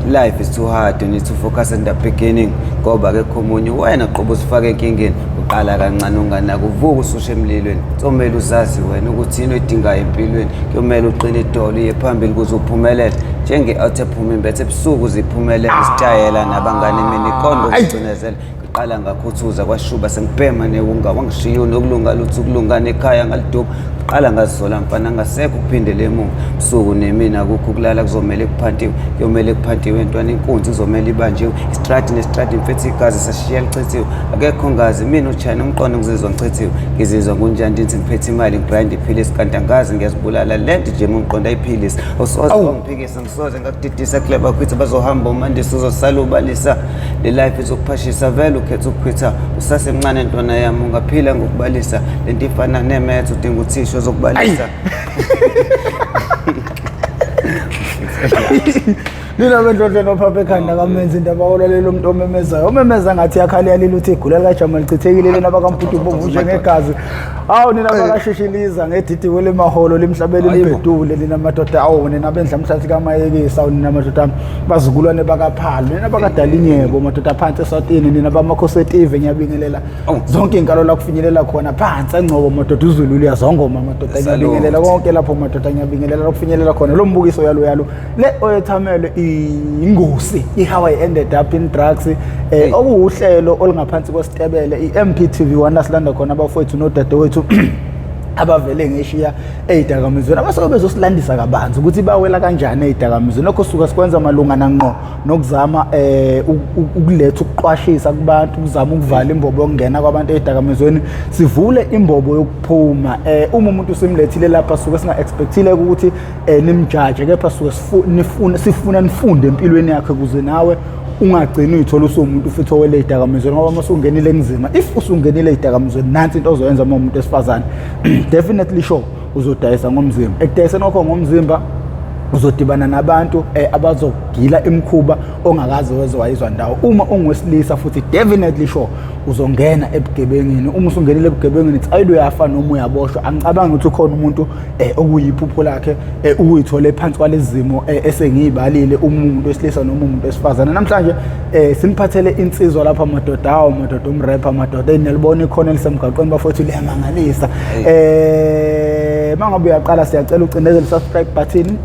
Life is too hard, you need to focus in the beginning, ngoba akekho omunye wena qobo uzifake enkingeni. Uqala kancane unganaki, uvuka ususha emlilweni. Kuzomele uzazi wena ukuthi yini oyidingayo empilweni. Kuyomele uqine idolo, uye phambili ukuze uphumelele, njenge-out ephuma imbethe ebusuku, uziphumelele isitayela nabangani mina ikhondo ukucinezela. Ngiqala ngakhuthuza kwashuba, sengibhema newunga, wangishiya unokulunga lutho, ukulunga nekhaya ngaliduba. Ngiqala ngazisola mfana, ngasekho ukuphindela emuva. Busuku nemini akukho ukulala, kuzomele kuphantiwe, kuyomele kuphantiwe ntwana, inkunzi kuzomele ibanjiwe, istradi nestradi mfethu, igazi sashiya lichithiwe, akekho ngazi mina uchina umqondo, ngizizwa ngichithiwe, ngizizwa kunjani, ndithi ngiphethe imali, ngi-grind iphilisi, kanti angazi ngiyazibulala le nto nje, umqondo ayiphilisi, awusoze wangiphikisa, ngisoze ngakudidisa. Clever khwitha bazohamba umandisa, uzosala ubalisa, le life izokuphashisa, vele ukhetha ukukhwitha usasemncane ntwana yami, ungaphila ngokubalisa, lento ifana ne-maths, udinga uthisha ozokubalisa. Nina bendlondlo nophapha ekhanda kamenzi indaba, olalela umuntu omemezayo, omemeza ngathi yakhala yalila, uthi igula likajama lichithekile, lena bakamputu bomvu njengegazi. Awu nina bakashishiliza ngedidi kwelemaholo limhlabeli limbhedule, nina madoda, awu nina bendla mhlathi kamayekisa, awu nina madoda, bazukulwane bakaphalo, nina bakadalinyebo, madoda phansi eswatini, nina bamakhosi etive, ngiyabingelela zonke iy'nkalo la kufinyelela khona phansi engcobo madoda, uzulu luyazongoma madoda, ngiyabingelela konke lapho madoda, ngiyabingelela la kufinyelela khona lo mbukiso yalo yalo le oyethamele ingosi i-How I Ended Up in Drugs, okuwuhlelo olungaphansi kwesitebele i-MPTV 1, lasilanda khona abafowethu nodadewethu abavele ngeshiya ey'dakamizweni, abasuke bezosilandisa kabanzi ukuthi bawela kanjani ey'dakamizweni. Lokho suka sikwenza malungana ngqo nokuzama ukuletha ukuqwashisa kubantu, ukuzama ukuvala imbobo yokungena kwabantu ey'dakamizweni, sivule imbobo yokuphuma. Uma umuntu simlethile lapha, suke singa-expectile ukuthi nimjaje, kepha suke nifuna, sifuna nifunde empilweni yakhe, ukuze nawe ungagcini uyithola usuwumuntu futhi owele ey'dakamizweni, ngoba uma usungenile kunzima. If usungenile ey'dakamizweni, nansi into ozoyenza uma umuntu wesifazane: definitely sure uzodayisa ngomzimba. Ekudayiseni kwakho ngomzimba, uzodibana nabantu abazogila imikhuba ongakaze weze wayizwa ndawo. Uma ungowesilisa futhi, definitely sure uzongena ebugebengini. Uma usungenile ebugebengini, it's either uyafa noma uyaboshwa. Angicabangi ukuthi ukhona umuntu okuyiphupho lakhe ukuyithola phansi kwalezi zimo esengiyibalile, uma umuntu wesilisa noma umuntu wesifazane. Namhlanje simphathele insizwa lapha madoda, awu madoda, umrapper madoda, niyalibona ikhona elisemgaqweni bafowethu, liyamangalisa. Mangabe uyaqala, siyacela ucindezele subscribe button,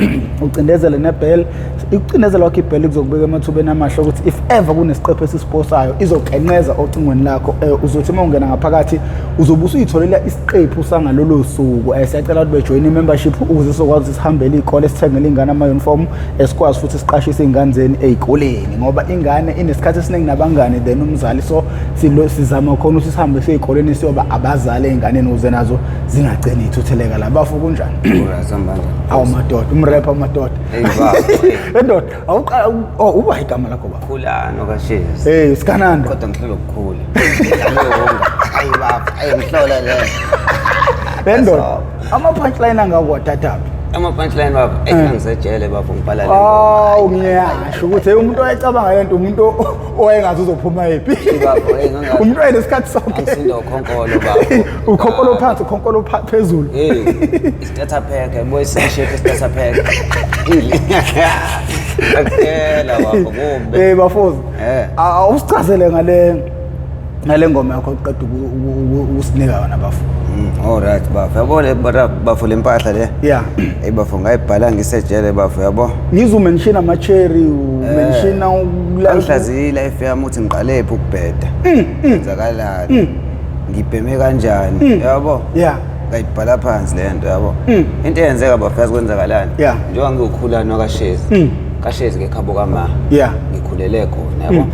ucindezele ne-bell. Ukucindezela kwakho i-bell kuzokubeka emathubeni amahle ukuthi if ever kunesiqephu esisiposayo, izokenqeza ocingweni lakho. Uzothi uma ungena ngaphakathi, uzobe usuyitholela isiqephu sangalolo suku. Siyacela ukuthi bejoyine i-membership ukuze sizokwazi ukuthi sihambele iy'kole, sithengele iy'ngane ama-uniform, esikwazi futhi siqashise iy'ngane zenu ey'koleni, ngoba ingane inesikhathi esiningi nabangani than umzali. So sizama khona ukuthi sihambe sey'koleni, siyoba abazali ey'nganeni, ukuze nazo zingagcini iy'thutheleka la. Bafo, kunjani? Awu madoda, umrepha madoda. Hey baba. Endoda, awuqala, oh, uba igama lakho baba? Khulano kaShezi. Hey, Sikananda. Kodwa ngihlula ukukhula. Ngiyonga. Hayi baba, hayi ngihlola le. Endoda, ama-punchline angakwathathaphi? Ama-punchline baba, engisejele baba, ngibhala le. Awu ngiyasho ukuthi hey, umuntu owayecabanga lento, umuntu owayengazi uzophuma yephi. Baba, hey, ngangazi. Umuntu wayenesikhathi sonke. Angisinda ukhonkolo baba. Ukhonkolo phansi, ukhonkolo phezulu. Hey, i-starter pack, yabo, ishape starter pack. Akutshela baba, kumbe. Bafozi. Awusichazele ngale ngoma yakho oqeda ukusinika yona bafo. All right bafo. Yabo le bafo, le mpahla le. Hey bafo, ngayibhala ngisejele bafo, yabo. Ngizwe u-mention ama-cherry, u-mentiona Angihlaziyile life yami ukuthi ngiqale phi ukubheda. Kwenzakalani? Ngibheme kanjani? Yabo? Ngayibhala phansi le nto, yabo. Into eyenzeka bafo, yazi kwenzakalani? Njengoba ngiwukhulana kaShezi. KaShezi ke khabo kama. Ngikhulele khona, yabo.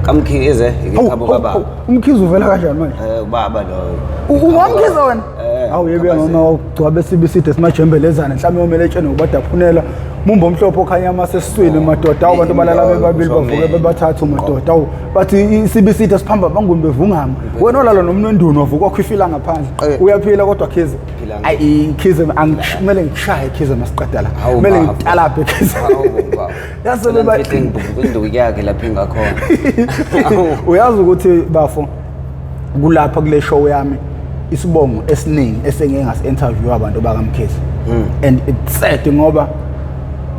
KaMkhize ngikhabo kababa. Umkhize uvela kanjani manje? Ubaba loyo. Ungwamkhize wena? Eh. Awu yebe mama, wagcwaba esibiside simajembelezana, mhlawumbe yomele etsheni ngobadaphunela. Mumbo omhlophe okhanya amasesiswini madoda, awu abantu balala bebabili bavuke bebathathu madoda. Awu bathi isibiside siphamba abanguni bevungama. Wena olala nomnwenduni wavuka wakhwifila ngaphandle. Uyaphila kodwa Khize? Phila. Ayi Khize, kumele ngikushaye Khize masiqeda la. Hawu, Kumele baba. ngitalabhe Khize. Hawu baba. Yazi Cela ngifihle induku yakhe lapha engakhona. Uyazi ukuthi bafo, kulapha kule show yami, isibongo esiningi esengike ngasi-interview abantu bakaMkhize, and it's sad ngoba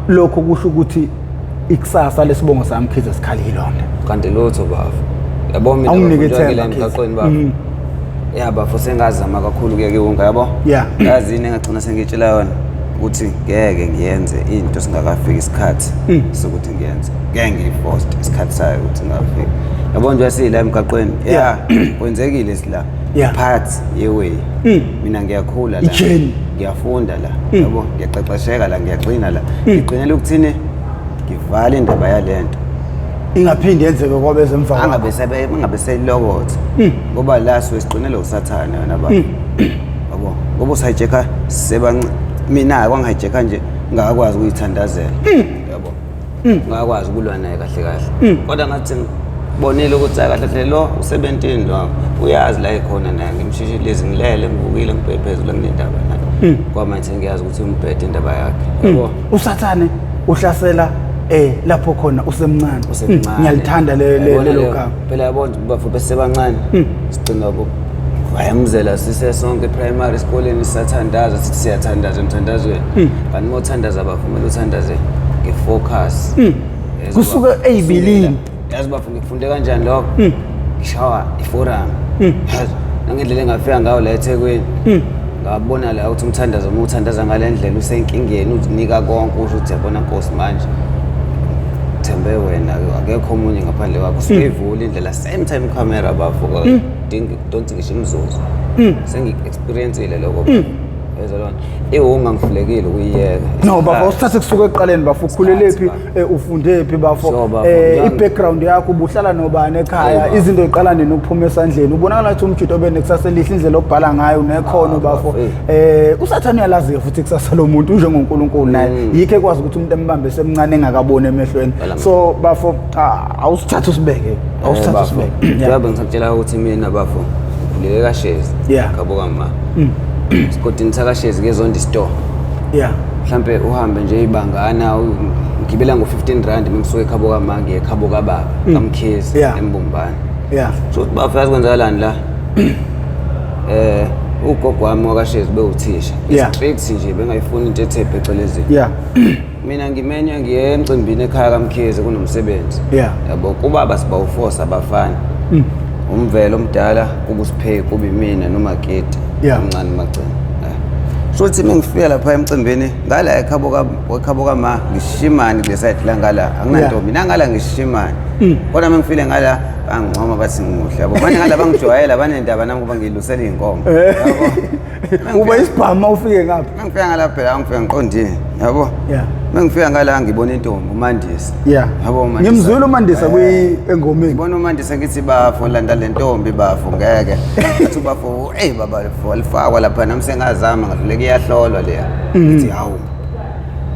lokho kusho ukuthi Ikusasa lesibongo sami Khize sikhali yilonda. Kanti lutho bafo. Yabo mina Awunginike bafo, njengoba ithemba, ngila Khize. emgaqweni bafo. Ya bafo, sengazama kakhulu kuye kiwunga, yabo. Yazi yini engagcina sengitshela yona ukuthi ngeke ngiyenze into singakafiki isikhathi sokuthi ngiyenze. Ngeke ngiyiforce isikhathi sayo ukuthi ngingafiki. Yabo nje sila emgaqweni. Ya, kwenzekile sila. Part ye-way. Mina ngiyakhula la. I-journey. Ngiyafunda la. Yabo, ngiyaqeqesheka la, ngiyaqina la. Ngiqinela ukuthini? Ngivale indaba yalento. Ingaphinde yenzeke kwabeze emva kwakho. Angabe sebe angabe seyilokotha. Ngoba la suke siqinele usathane wena baba. Yabo, ngoba usahijeka sebanc mina kwangihijeka nje ngakwazi ukuyithandazela. Yabo. Ngakwazi ukulwa naye kahle kahle. Kodwa ngathi ngibonile ukuthi hayi kahle kahle lo usebentini lo uyazi la ekhona naye, ngimshishilezi ngilele ngivukile ngibheke phezulu nginendaba naye. Kwamanje ngiyazi ukuthi umbhede indaba yakhe. Yabo. Usathane uhlasela lapho khona usemncane. Usemncane. Ngiyalithanda Yabona lelo leyo. gama. Phela yabona nje bafo besebancane. Sigcina ku vayamzela sise sonke primary esikoleni sisathandaza, sithi siyathandaza emthandazweni. Kanti uma uthandaza bafo kumele uthandaze ngefocus. Yazi Kusuke bafo, eyibilini. Yazi bafo ngifunde kanjani lokho? Ngishawa iforum. Yazi nangendlela engafika ngayo la eThekwini. Ngabona la ukuthi umthandazo uma uthandaza ngale ndlela usenkingeni uzinika konke, usho ukuthi yabona Nkosi manje thembe wena, akekho omunye ngaphandle kwakho. Usuke ivula indlela same time camera bafo, don't ngisho imizuzu. Sengi-experience-ile lokho. Yezwa lona. Iwunga ngifulekile ukuyiyeka. No bafo, usithathe kusuka ekuqaleni bafo, ukhulele phi, ufunde phi bafo? Sure, bafo. I-background yakho, ubuhlala nobani ekhaya? Hey, bafo. Izinto ziqala nini ukuphuma esandleni? Ubonakala ngathi umjito obenekusasa elihle, indlela okubhala ngayo nekhono Ah, bafo. bafo, hey. Usathane uyalazi futhi ikusasa lomuntu, unjengoNkulunkulu naye. Yikho ekwazi ukuthi umuntu embambe semncane engakaboni emehlweni. Bala. So bafo, awusithathe usibeke. Awusithathe Bafo. usibeke. Njengoba ngisakutshela ukuthi mina bafo ngikhulele kaShezi. Ngabo kama. Esigodini sakaShezi ke Zondi store. Mhlambe uhambe nje ibangana ugibela ngo-15 rand mengisuka ekhabo kama ngiye ekhabo kababa kaMkhize eMbumbane. So bafo yazi kwenzakalani la? Ugogo wami wakaShezi bewuthisha. Strict nje bengayifuni into ethe phecelezi. Mina ngimenywe ngiye emcimbini ekhaya kaMkhize kunomsebenzi. Yabo kubaba sibawuforce abafana. Umvelo omdala kuba usiphe kuba imina noMaketi. Omncane Magcina. So uthi mengifika lapha emcimbini ngala ekhabo kama ngishimani kule side la ngala anginantombi nangala ngishimani. Kodwa mengifile ngala bangncoma bathi ngimuhle yabo. Manje ngala bangijwayela banendaba nami kuba ngilusela inkomo. Yabo. Uba isibhamu ufike ngapha. Mengifika ngala phela ngifika ngiqondile yabo. Mengifika ngala ngibona intombi uMandisa. Yabo uMandisa. Ngimzwile uMandisa kwi engomeni. Ngibona uMandisa ngithi bafo landa le ntombi bafo ngeke. Athi bafo hey baba bafo alifakwa lapha nami sengazama ngadlule kuyahlolwa leya. Ngithi hawu.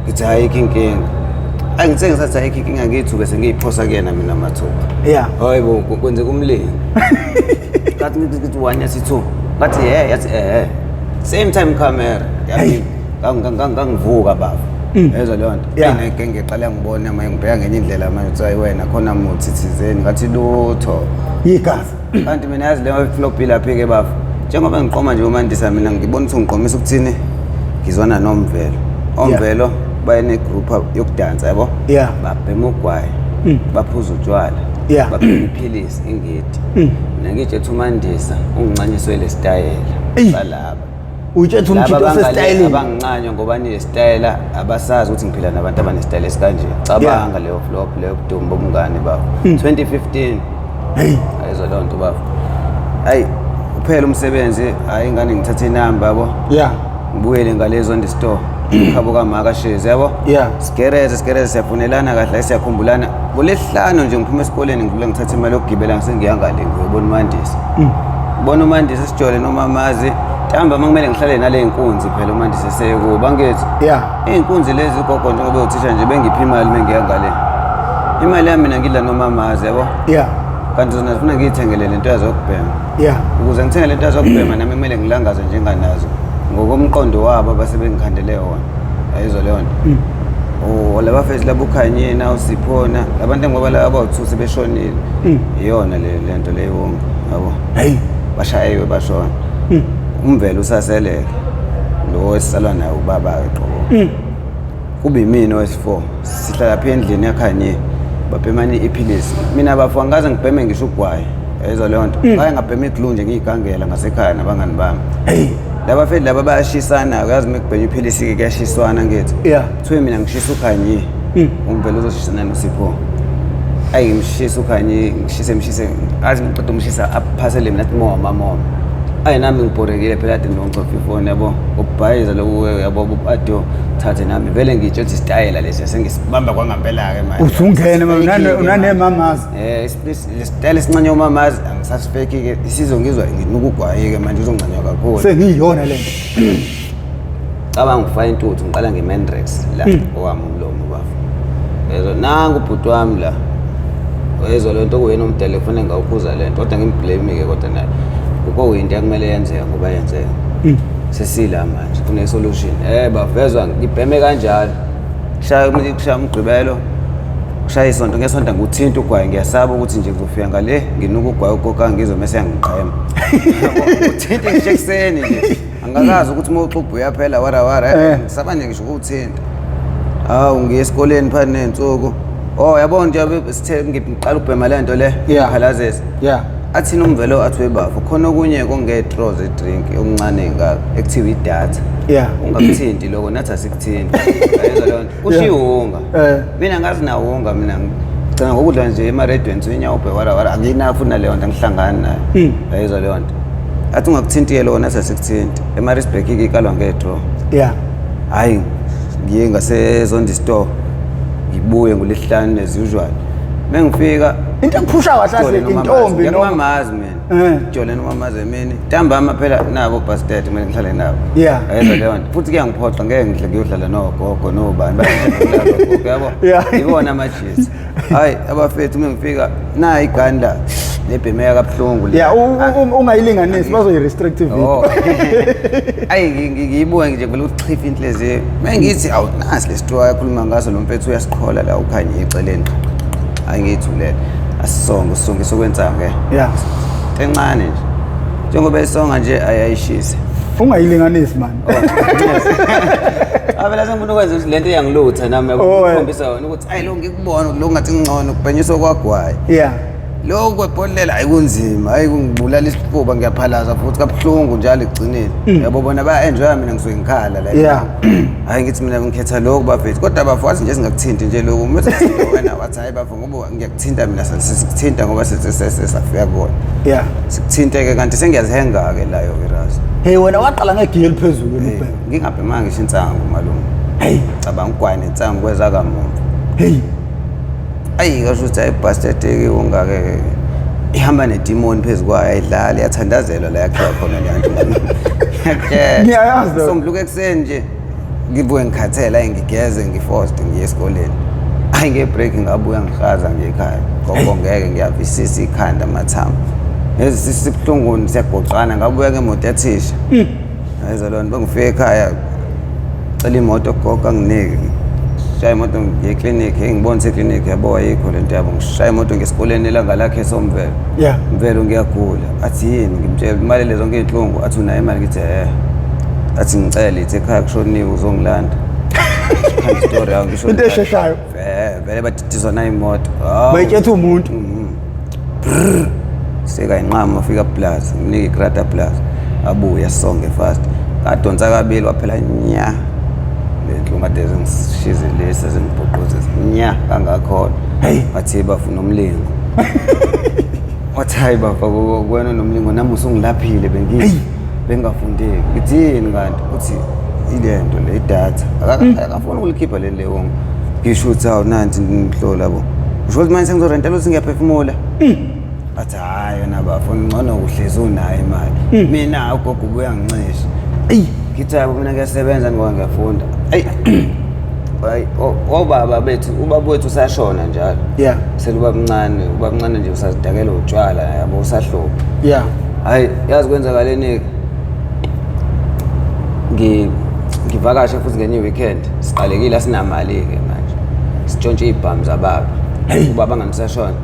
Ngithi ayikho inkinga. Ayi ngithe ngisathi ayikho inkinga ngithuke sengiyiphosa kuyena mina mathupha. Hayi bo kwenzeka umlingo. Ngathi ngithi 1 yathi 2. Ngathi hey yathi eh. Same time camera. Yathi ngangivuka baba. Yezwa leyo nto. Ngeke ngiqale ngibone manje ngibheka ngenye indlela manje uthi hayi wena khona muthi thizeni ngathi lutho. Yigazi. Kanti mina yazi leyo flop lapha ke baba. Njengoba ngiqoma nje uMandisa mina ngibona ukuthi ngiqomisa ukuthini ngizwana noMvelo. Omvelo bayene group yokudansa yabo. Babhema ugwayi. Baphuza utshwala. Babhema iphilisi ingidi. Mina ngitshe uMandisa ungincanyiswe le style salaba. Utshethe umjito Laba osestyleni. abangincanywa ngoba ninesitayela abasazi ukuthi ngiphila nabantu abanesitayela esikanje. Cabanga leyo flop leyo kudumba bobungane babo. 2015. Hey. Ayizwa leyo nto babo. Hayi uphela umsebenzi, hayi ingane ngithathe inamba yabo. Ngibuyele ngalezo ndi store. Khabo kaMaka Shezi yabo. Sigereze sigereze siyafunelana kahle siyakhumbulana. Ngolesihlanu nje ngiphuma esikoleni ngivula ngithathe imali yokugibela ngisengiyangale ngiyobona uMandisa. Ngibona uMandisa sijole nomamazi. Ntamba uma kumele ngihlale nale inkunzi phela uMandisa eseyekuba ngithi. Inkunzi lezi gogo njengoba uthisha nje bengiphi imali mengiya ngale. Imali yami mina ngidla nomamazi yabo. Kanti zona zifuna ngiyithengele lento yazokubhema. Ukuze ngithenge lento yazokubhema nami kumele ngilangaze njenganazo. Ngokomqondo wabo abasebengikhandele wona. Ayizwa leyo nto. Oh laba fezi labukhanyina uSiphona labantu ngoba laba abawu2 sebeshonile. Iyona le lento leyo wonke yabo. Hey. Bashayiwe bashona. Umvelo usaseleke. Lo esisalwa naye ubaba ke qobo. Kube imina owesi-4. Sihlala lapha endlini yakhanye. Babhemani iphilisi. Mina bafo angikaze ngibheme ngisho ugwayi. Yayizwa leyo nto. Ngake ngabhema iglu nje ngiyigangela ngasekhaya nabangani bami. Hey. Laba fethu laba bayashisana, uyazi uma kubhenywa iphilisi-ke kuyashiswana ngithi. Yeah. Kuthiwe mina ngishisa ukhanye. Umvelo uzoshisana noSipho. Ayi ngimshisa ukhanye, ngishise ngishise. Azi ngiqeda umshisa aphasele mina athi moma moma. Ayi nami ngibhorekile phela kade nginocofa ifoni yabo. Ubhayiza lokhu yabo ado thathe nami vele ngitsho ukuthi isitayela lesi sengisibamba kwangampela-ke manje. Usungene manje Sifeyikile unanemamazi. Lesitayela esincane omamazi angisasifeki-ke isizongizwa nginuka ugwayi-ke manje uzoncanywa kakhulu. Sengiyiyona lento. Cabanga ngifaka intuthu ngiqala nge-Mandrax la owami umlomo bafo. Yezwa nangu ubhuti wami la. Yezwa le nto kuyena omdala kufanele ngawukhuza le nto kodwa ngimblame-ke kodwa naye. Kuyinto ekumele yenzeke ngoba yenzeka. Sesila manje kune-solution. Bavezwa ngibheme kanjalo. Kushaya kushaya umgqibelo. Kushaya isonto ngesonto nguthinta ugwayi ngiyasaba ukuthi nje ngizofika ngale nginuka ugwayi ugogo ngizwe mase yangiqhema. Uthinte ngisho ekuseni nje. Angakazi ukuthi uma uxubha uyaphela wara wara. Ngisaba nje ngisho ukuthinta. Hawu ngiye esikoleni phakathi ney'nsuku. Oh yabona nje sithe ngiqala ukubhema le nto le. Yeah. Phalazisa. Yeah. Athini umvelo athi webafo khona okunye konge-straw ze-drink okuncane ngaka ekuthiwa idatha. Yeah. Ungakuthinti lokho nathi asikuthinti. Yayizwa leyo nto. Kusho iwunga. Mina ngazi nawunga mina ngigcina ngokudla nje emaredweni inyawo wara wara anginayo futhi naleyo nto angihlangani nayo. Yayizwa leyo nto. Athi ungakuthinti-ke lokho nathi asikuthinti. Emarisburg-ke ikalwa nge-draw. Yeah. Hayi ngiye ngasezondi store ngibuye ngolesihlanu as usual. Mengifika Into ekuphusha kahle kahle intombi noma noma mina. Jole nomamazi emini. Ntambama phela nabo bastard mina ngihlale nabo. Yeah. Ayizwa leyo nto. Futhi kuyangiphoxa ngeke ngihle ngiyodlala nogogo nobani bayadlala nogogo yabo. Yeah. Ibona amajisi. Hayi abafethu mengifika na igani la nebhemeka kabuhlungu le. Yeah, ungayilinganisi bazoyi-restrictive. Oh. Ayi ngiyibuka nje vele uchifa inhliziyo. Mengithi awu nasi lesitory akhuluma ngaso lo mfethu uyasiqhola la ukhanye eceleni. Hayi ngiyithulele. Asisonge usonge sokwensangu ke. Yeah. Encane nje. Njengoba esonga nje ayayishise. Ungayilinganisi man. Avela sengifuna ukwenza ukuthi lento iyangilutha nami Oh, eh. ukukhombisa wena ukuthi ayi lo ngikubona lo ngathi ngcono kubhenyiswa kwagwayi. Yeah. Lokhu kwebhodlela hayi kunzima, hayi kungibulala isifuba ngiyaphalaza futhi kabuhlungu njalo ekugcineni. Yabo bona baya-enjoya mina ngisuke ngikhala la. Yeah. Hayi ngithi mina ngikhetha lokhu bafethu kodwa bafo wathi nje singakuthinti nje lokhu. Uma sesithinta wena wathi hayi bafo ngoba ngiyakuthinta mina sikuthinta ngoba sesafika kona. Yeah. Sikuthinte-ke kanti sengiyazihenga-ke layo irazi. Hey wena waqala ngegiya eliphezulu wena ubhema. Ngingabhemanga ngisho insangu malume. Hey. Cabanga ugwayi nensangu kweza kamuva. Hey. Ayi kasho ukuthi hayi bastard-ke ungake ihamba nedemon phezu kwayo ayidlali yathandazelwa la yakhiwa khona le nto. Ngiyakutshela. Ngiyayazi leyo. Sombuluko ekuseni nje ngibuye ngikhathele ayi ngigeze ngiforced ngiye esikoleni. Ayi nge-break ngabuya ngihaza ngiye ekhaya. Gogo ngeke ngiyavisisa ikhanda amathambo. Lezi sisibuhlungu siyagoqana ngabuya ngemoto yathisha. Ayizwa lona bengifika ekhaya cela imoto gogo anginike. Ngishaya imoto ngiye eklinikhi, ngibona eklinikhi yabo ayikho lento yabo. Ngishaya imoto ngesikoleni elanga lakhe somvelo. Yeah. Mvelo ngiyagula. Athi yini ngimtshela imalele zonke izinhlungu athi unayo imali ngithi eh. Athi ngicela ithi ekhaya kushoniwe uzongilanda. Khanda story yawo ngisho. Into esheshayo. Vele badidizwa nayo imoto. Hawu. Bayitshetha umuntu. Seka inqama ufika plus nginike igrada plus abuye sonke fast. Kadonsa kabili waphela nya. Le nhlungu kade zingishize lesi zingibhuquze nya kangakhona. Hey. Wathi bafuna umlingo. Wathi hayi bafa kuwena nomlingo nami usungilaphile bengingafundeki. Ngithi yini kanti uthi ile nto le idatha. Akafuni ukulikhipha leli lewongo. Ngisho ukuthi hawu nanti ngihlola bo. Usho ukuthi manje sengizorentela ukuthi ngiyaphefumula. Athi hayi wena bafo ngcono kuhlezi unayo imali. Mina ugogo ubuya ngincishe. Eyi. Ngithi hayi mina ngiyasebenza ngoba ngiyafunda. Ayi. Hayi obaba bethu ubaba wethu usashona njalo. Yeah. Selubamncane, ubamncane nje usazidakela utshwala yabo usahlupha. Yeah. Hayi yazi kwenzakaleni ngivakashe futhi ngenye weekend siqalekile asinamali ke manje. Sitshontshe izibhamu zababa. Ubaba ngamsashona.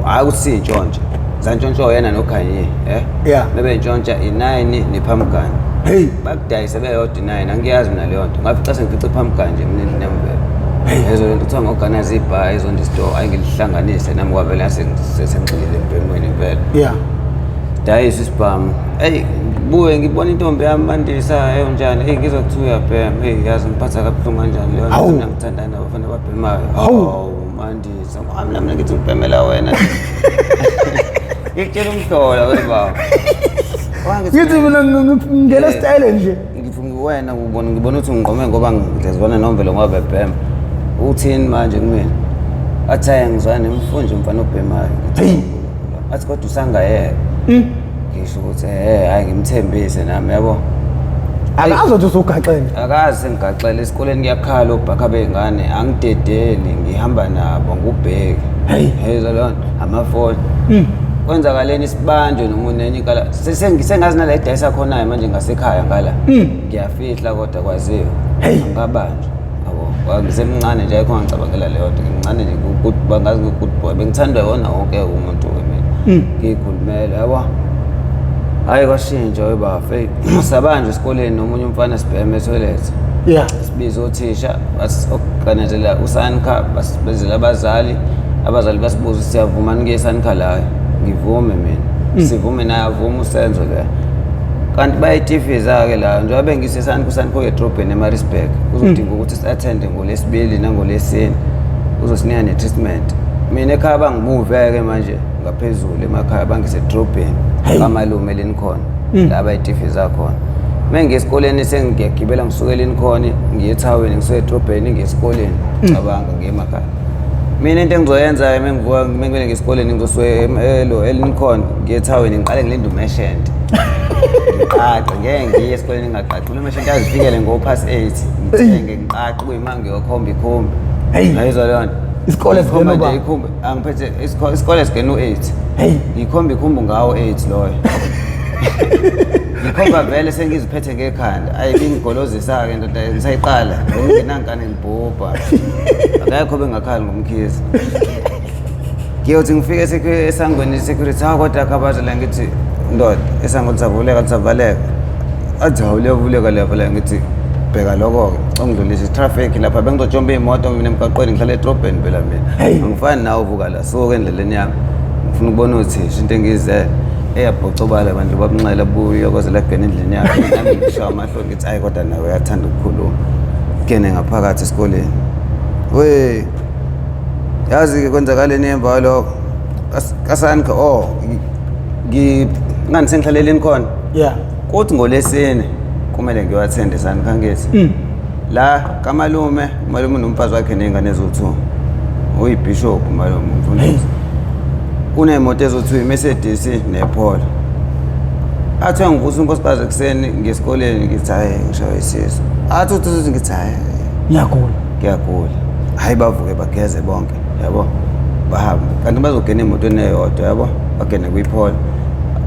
Hayi ukuthi sintshontshe. Zantshontsha yena noKhanye, eh? Yeah. Bebe ntshontsha i9 nephamgani. Hey. Bakudayise beyodwa i-9, angiyazi mina leyo nto. Ngafica sengifice phambi kanje mina endlini yami vele. Lezo lento kuthiwa ngo-organize ibha ezonto isitoro, ayi ngilihlanganise nami kwavele sengixilile embhemweni vele. Yeah. Dayisa isibhamu. Eyi buye ngibona intombi yami Mandisa, eyo njani, eyi ngizwa kuthiwa uyabhema, eyi yazi ngiphatha kabuhlungu kanjani leyo nto, Hawu. mina ngithandana nabafana ababhemayo. Hawu. Hawu Mandisa, mina mina ngithi ngibhemela wena. Ngikutshela umhlola wena baba. Ngithi mina ngingena esitayeleni nje. Ngithi wena ubona ngibona ukuthi ungiqome ngoba ngidlezwana nomvelo ngoba bebhema. Uthini manje kumina? Athi hayi ngizwana nemfunje umfana obhemayo. Ngithi, Hey. Athi kodwa usangayeka. Ngisho ukuthi hayi ngimthembise nami yabo. Akazi ukuthi usugaxele. Akazi sengigaxele esikoleni kuyakhala obhakha bey'ngane angidedeli ngihamba nabo ngubheki. Hey. Hezwa lona amafoni. Kwenzakaleni isibanjwe nomuntu nenye inkala sengazi nala edayisa khonayo manje ngasekhaya ngala. Ngiyafihla kodwa kwaziwa. Hey. Angikabanjwa. Yabo. Ngisemncane nje ayikho ngicabangela leyo nto. Ngimncane nje good bangazi good boy. Bengithandwa yona wonke umuntu mina. Ngikhulumela yabo. Hayi kwashintsha webafa. Hey, sabanjwa esikoleni nomunye umfana sibheme etoilet. Yeah. Sibiza othisha basi-organizela uSANCA, basibizela abazali, abazali basibuza ukuthi siyavuma nike iSANCA layo. Ngivume mina. Sivume naye avume uSenzo le. Kanti bayitifiza-ke la njengoba bengiseSANCA, uSANCA uyedrobheni eMaritzburg. Kuzodinga ukuthi si-attende ngolesibili nangolesine. Uzosinika ne-treatment. Mina ekhaya bangimuve-ke manje ngaphezulu emakhaya bangisedrobheni kamalume Lincoln la bayitifiza khona. Uma ngiyesikoleni sengiyagibela ngisuke eLincoln ngiye ethaweni ngisuke edrobheni ngiye esikoleni cabanga ngiye emakhaya. Mina into engizoyenza uma ngivuka uma ngibele ngesikoleni ngizosuke eLincoln ngiye ethaweni ngiqale ngilinde umeshente. Ngiqaqe ngeke ngiye esikoleni ngingaqaqi. Umeshente azifikele ngo-past 8 ngithenge ngiqaqe kuyima ngiyokhomba ikhumbi. Hey. Ngayizwa leyo nto. Isikole Ngikhomba singena nje uba? ikhumbi angiphethe isikole singena u-8. Hey. Ngikhomba ikhumbi ngawo 8 loyo. Ngikhomba vele sengiziphethe ngekhanda. Ayi bingigolozisa-ke ndoda ngisayiqala. Ngingenankani ngibhubha. Akekho bengakhali ngomkhizi. Ngiyothi ngifike esangweni security, hawu kodwa khabaza la ngithi ndoda esangweni lisavuleka lisavaleka. Athi hawu liyavuleka liyavaleka ngithi bheka lokho-ke ungidlulisa i-traffic lapha bengizojomba iy'moto mina emgaqweni ngihlala edrobheni phela mina. Angifani nawe uvuka la suka endleleni yami. Ngifuna ukubona uthisha into engiyizele. Eyabhocobala abantu babunxele buye kwaze lagena endlini yakhe. Nami ngishaya amahloni ngithi ayi kodwa nawe uyathanda ukukhuluma. Ngene ngaphakathi esikoleni. We yazi-ke kwenzakaleni emva kwalokho kaSANCA oh ngani sengihlaleleni khona. Yeah. Kuthi ngolesine kumele ngiyowathende SANCA ngithi. La kamalume, umalume nomfazi wakhe ney'ngane eziwu-2. Uyibishop umalume umfundisi. Kunemoto eziwu-2 iMercedes nePolo. Athi ngivusa unkosikazi ekuseni ngesikoleni ngithi hayi ngishawe isisu. Athi uthi ngithi hayi Ngiyagula. ngiyagula. Hayi bavuke bageze bonke yabo. Bahambe kanti bazogena emotweni eyodwa yabo. Bagene kwiPolo.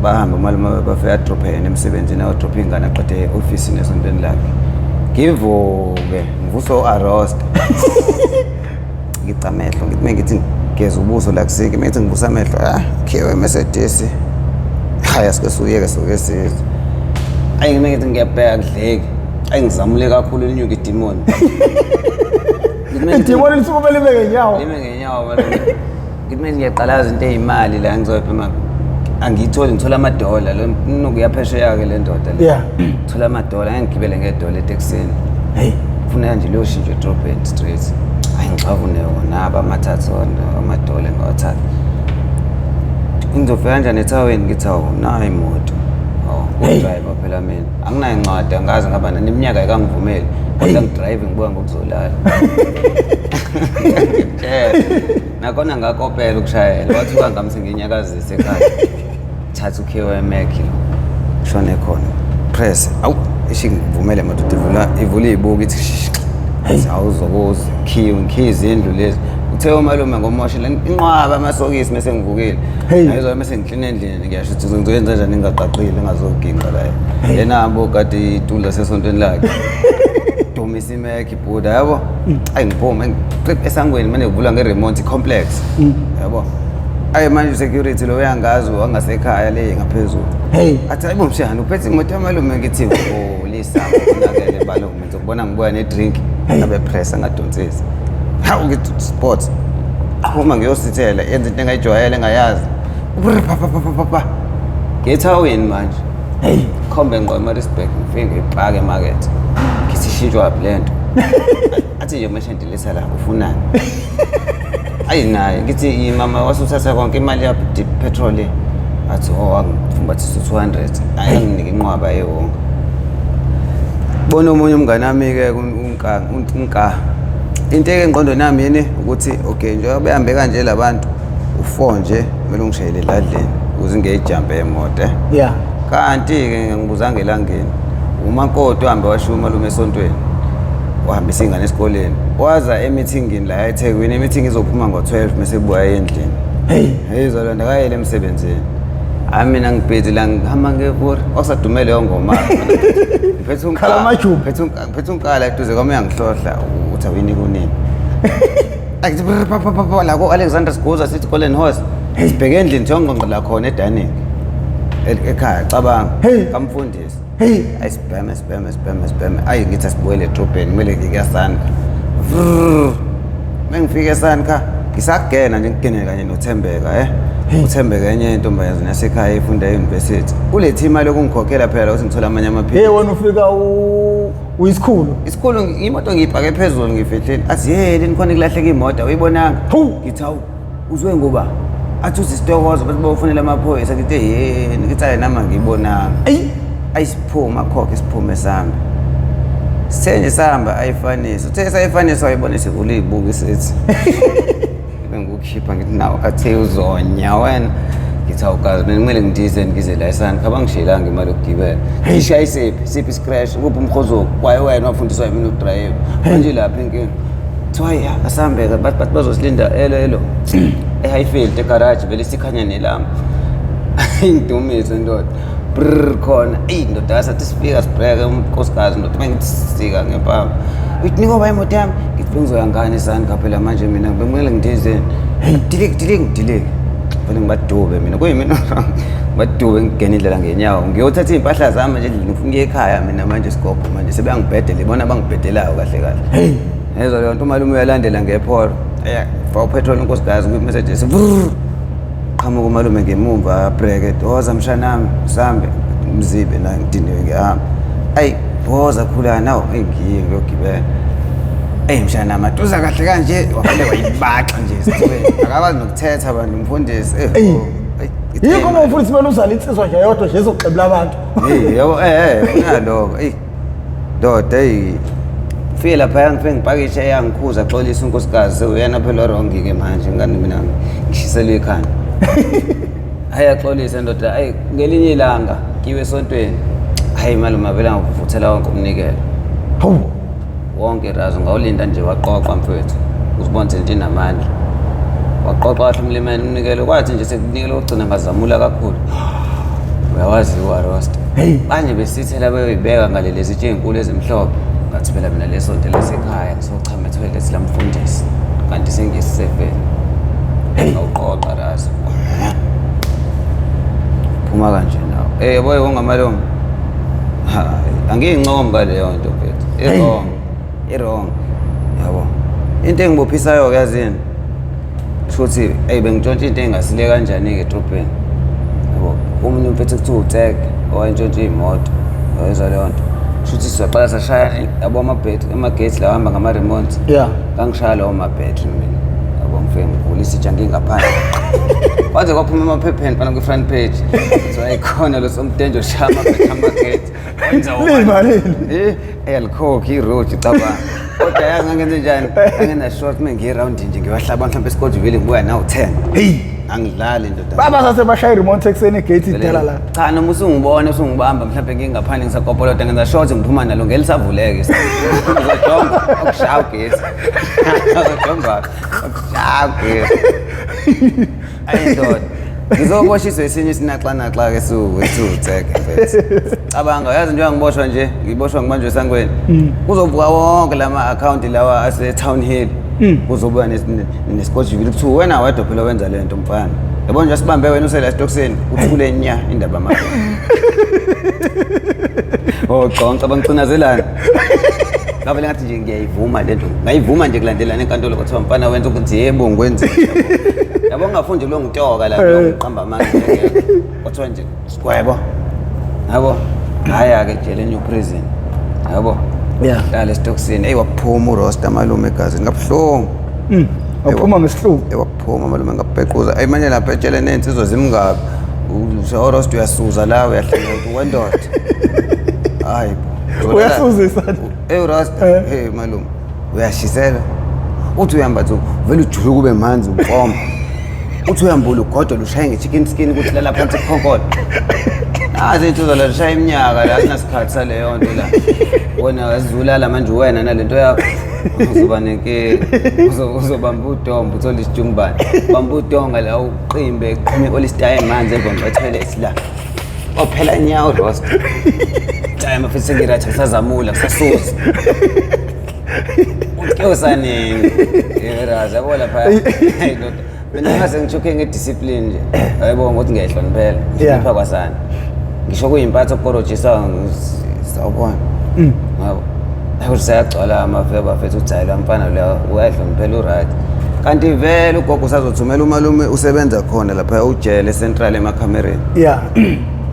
Bahambe umalume bafika adrophe yena emsebenzini ayodropha ingane aqede e-ofisini esontweni lakhe. Ngivuke ngivuswa u-Arosta. Ngica amehlo ngithi mengithi ngigeza ubuso la kusiki mengithi ngivusa amehlo ah khiwe Mercedes. Hayi asike suyeke suke sizwe. Ayi mengithi ngiyabheka kudleki. Ayi ngizamule kakhulu linyuka idimoni. Idimoni lisukume lime ngenyawo. Lime ngenyawo malume. Ngithi mina ngiyaqalaza into eyimali la ngizoyibhema. Angiyitholi ngithola amadola lo nuku yaphesheya ke le ndoda le. Yeah. Thola amadola ngeke ngigibele ngedola etekisini. Hey. Kufuneka nje liyoshintsha edrobheni straight. Hayi ngixavune wona aba amathathu wona amadola engawathatha. Ngizofika kanjani ethaweni ngithi hawu nayi imoto. Hawu udriver phela mina. Anginayo incwadi angazi ngaba neminyaka ayikangivumeli. Kodwa ngidrive ngibuka ngokuzolala. Ngiyakutshela. Nakhona ngakopela ukushayela. Wathi uba ngami senginyakazise ekhaya. Thatha ukhiwe weMac lo. Shone khona. Press. Awu ishi ngivumele madoda ivula ivula izibuko ithi shish. Awuzokuza khiwe ngikhiye izindlu lezi. Uthe umalume ngomoshela inqwaba amasokisi mase ngivukile. Hey. Ngayizwa mase ngikline endlini ngiyasho ukuthi ngizoyenza kanjani ngingaqaqile ngingazoginqa la. Yena abo kade itula sesontweni lakhe. Dumisa iMac ibhuda yabo. Ayi ngiphume esangweni manje ngivula ngeremote complex. Yabo. Ayi manje security lo uyangazi wangasekhaya le ngaphezulu. Hey. Athi hayibo mshana uphethe imoto yamalume ngithi ulisa unakele balume ngizokubona ngibuya ne-drink ngabe press angadonsisi. Hawu ngithi sports. Phuma ngiyosithela yenza into engayijwayele engayazi. Brr, pa pa pa pa pa pa. Ngethawini manje. Hey. Khombe ngqo eMaritzburg ngifike ngiyipake emakethe. Ngithi ishintshwa phi lento? Athi nje mashandilisa la ufunani? Ayi naye ngithi mama wasuthatha konke imali yakho petrol le. Athi oh angifumbathisa 200. Ayi anginike inqwaba yewonke. Bona omunye umngane wami ke unka unka. Into eke engqondweni yami yini ukuthi okay njengoba behambe kanje labantu u4 nje kumele ungishayele edladleni ukuze ngiyijampe emoto. Yeah. Kanti-ke ngibuzanga elangeni umakoti uhambe washiya umalume esontweni wahambisa ingane esikoleni waza emithingini la eThekwini imithingi izophuma ngo-12 mese kubuya endlini. Hey. Hey zolonda kayele emsebenzini. Hayi mina ngibhizi la ngihamba ngevuri osadumele leyo ngoma. Ngiphethe unkala. Khala amajuba. Ngiphethe unkala eduze kwami uyangihlohla uthi awuyinike unini. Athi brr, pa pa pa pa la ko-Alexander Siguza sithi Golden Horse. Sibheke endlini siyongqongqo la khona edining. Ekhaya cabanga. Hey. Kamfundisi. Hey. Ayi sibheme sibheme sibheme sibheme. Ayi ngithi asibuyele edrobheni kumele ngikuyasandla. Mengifika eSandka ngisakugena nje ngigene kanye noThembeka eh. uThembeka enye intombazane yasekhaya efunda e-university. Ulethe imali yokungikhokhela phela ukuthi ngithole amanye Hey amaphilisi. wena ufika uyisikhulu. Isikhulu imoto ngiyibhake phezulu ngifihlile. Athi hey leni khona kulahleka imoto awuyibonanga. Hawu. Ngithi hawu uzwe ngoba athi uzisitokozo bathi bawufonela amaphoyisa ngithi hey ngithi hayi nami angiyibonanga. Eyi. Ayisiphuma khokhe isiphume sami. Sithe nje sahamba ayifanisa. Uthe sayifanisa wayibona isivula izibuko isithi. Bengikukhipha ngithi nawo athe uzonya wena. Ngithi awukazi mina kumele ngidize ngize la eSandka abangishiyelanga imali yokugibela. Ngishaye isiphi siphi iscrash kuphi umkhozo kwaye wena wafundiswa yimi ukudrayiva. Manje lapha inkinga. Kuthiwa ya asihambeke bathi bathi bazosilinda elo elo. eHighfield egarage vele sikhanya nelamba. Ingidumise ndoda. Brr khona. Eyi ndoda sathi sifika sibheke unkosikazi ndoda mangithi sika ngempama. Uthi nikoba imoto yami ngithi bengizoya ngani eSandka phela manje mina bekumele ngidizeni. Diliki diliki diliki. Vele ngibadube mina kuyimina ngibadube ngingena indlela ngenyawo ngiyothatha iy'mpahla zami nje endlini ngifuna ukuya ekhaya mina manje isigobho manje sebeyangibhedela ibona abangibhedelayo kahle kahle. Hey. Yezwa leyo nto umalume uyalandela ngepholo. Eya faka upetrol unkosikazi kwi-Mercedes. Vrrr. Qhamuka umalume ngemumva breke woza mshanami sambe mzibe na ngidiniwe ngihamba. Ayi woza khula nawo engiye ngiyogibela. Eyi mshanami atuza kahle kanje wavele wayibaxa nje isithubeni. Akakwazi nokuthetha abantu umfundisi. Eh, Eyi. oh, ayi, ithe Yikho uma umfundisi kumele uzale insizwa nje yodwa nje ezoxebula abantu. Hey yabo kunaloko. Ey ndoda hey. Fike lapha ngifike ngipakishe eyangikhuza xolisa unkosikazi sewuyena phela wrong ke manje ngani mina ngishiselwe ikhanda. Hayi axolise ndoda ayi ngelinye ilanga kiwe esontweni. Hayi malume vele ngakuvuthela wonke umnikelo. Hawu. Wonke razo ngawulinda nje waqoqa mfowethu. Uzibona nje inamandla. Waqoqa wahle umlimele umnikelo kwathi nje sekunikelo ogcina ngazamula kakhulu. Uyawazi uwarosta. Hey. Manje besithela beyoyibeka ngale lezi tshe ey'nkulu ezimhlophe. Ngathi phela mina lesonto lasekhaya ngisochama ethoyilethi lamfundisi. Kanti sengiyisisefeni. Ngawuqoqa razo. Phuma kanje nawo. Eh yabo wongamalume. Hayi, angiyincomi ngaleyo nto mfethu. I-wrong. I-wrong. Yabo. Into engibophisayo ke yazini. Shuthi ey bengitshontsha into engasile kanjani ke edrobheni. Yabo. Omunye umfethu kuthiwa uTek owayentshontsha iy'moto. Wayezwa leyo nto. Shuthi siyaqala sashaya yabo amabhetri amagate lawa ahamba ngama-remote. Yeah. Ngangishaya lawo mabhetri mina. Yabo ngifike ngivula isitsha ngingaphandle. Kwaze kwaphuma emaphepheni phana kwi-front page. Kuthiwa ayikhona lo somdenje oshaya amabhetri amagate. Wenza Limalini? Eh, eyalikhokhi i-road cabanga. Kodwa yazi ngangenze njani? Ngangena short uma ngiyi-round nje ngiwahlaba mhlawumbe esigodville ngibuya nawu 10. Hey. Angidlali ndoda. Baba sase bashaya i-remote ekuseni igate idala la. Cha noma usungibona usungibamba mhlawumbe ngingaphandle ngisakopolota ngenza short ngiphuma nalo ngelisavuleke. Ngizojonga okushaya ugesi. Ngizojonga okushaya ugesi. Ayi ndoda. Ngizoboshiswa esinye isinaxanaxa ke suwethutheke mfethu. Cabanga yazi njengoba ngiboshwa nje, ngiboshwa ngibanjwe esangweni. Kuzovuka wonke lama account lawa ase Town Hill. Kuzobuya nesikojivili kuthiwa wena wedwa phela wenza le nto mfana. Yabo nje sibambe wena usela esitokisini uthule nya indaba manje. Oh conca bangicinazelana. Ngavele ngathi nje ngiyayivuma le nto. Ngayivuma nje kulandelana enkantolo kwathiwa mfana wenza ukuthi yebo ngikwenze. Yabo ngingafundi lo ngitoka la lo ngiqamba amanga. Kwathiwa nje sigwebo. Yabo. Haya ke jele new prison. Yabo. Yeah. Hlala esitokisini. Ey waphuma urosta malume egazini kabuhlungu. Waphuma ngesihluku. Ewaphuma malume ngabhequza. Ey manje lapha ejele nensizwa zimngaka. Urosta uyasuza la uyahlala wendoda. Hayi bo. Uyasuzisa. Ey Rasta, hey malume. Uyashisela. Uthi uyamba nje vele ujuluke kube manzi umpompa. Uthi uyambula ugodo lushaye nge-chicken skin ukuthi lala phansi kukhonkola. Nazi insizwa la lishaya iminyaka la kunasikhathi saleyo nto la. Wena azulala manje wena nalento yakho. Uzoba nenkinga. Uzobamba udombo uthole isijumbane. Bamba udonga la uqimbe qhume i-oyster emanzi emva kwethoyilethi la. Ophela nyawo Rosta. Time futhi sengiright ngisazamula ngisasuza. Usanini. Yeraza yabo lapha. Hey ndoda. Mina ngase ngichoke ngediscipline nje. Hayibo ngokuthi ngiyayihloniphela. Ngihlonipha kwasana. Ngisho kuyimpatho okorojisa sawubona. Ngabo. Hayi usayagcwala amafeba fethu uthi hayi lo mfana lo uyahloniphela uright. Kanti vele ugogo usazothumela umalume usebenza khona lapha ujele central emakhamereni. Yeah.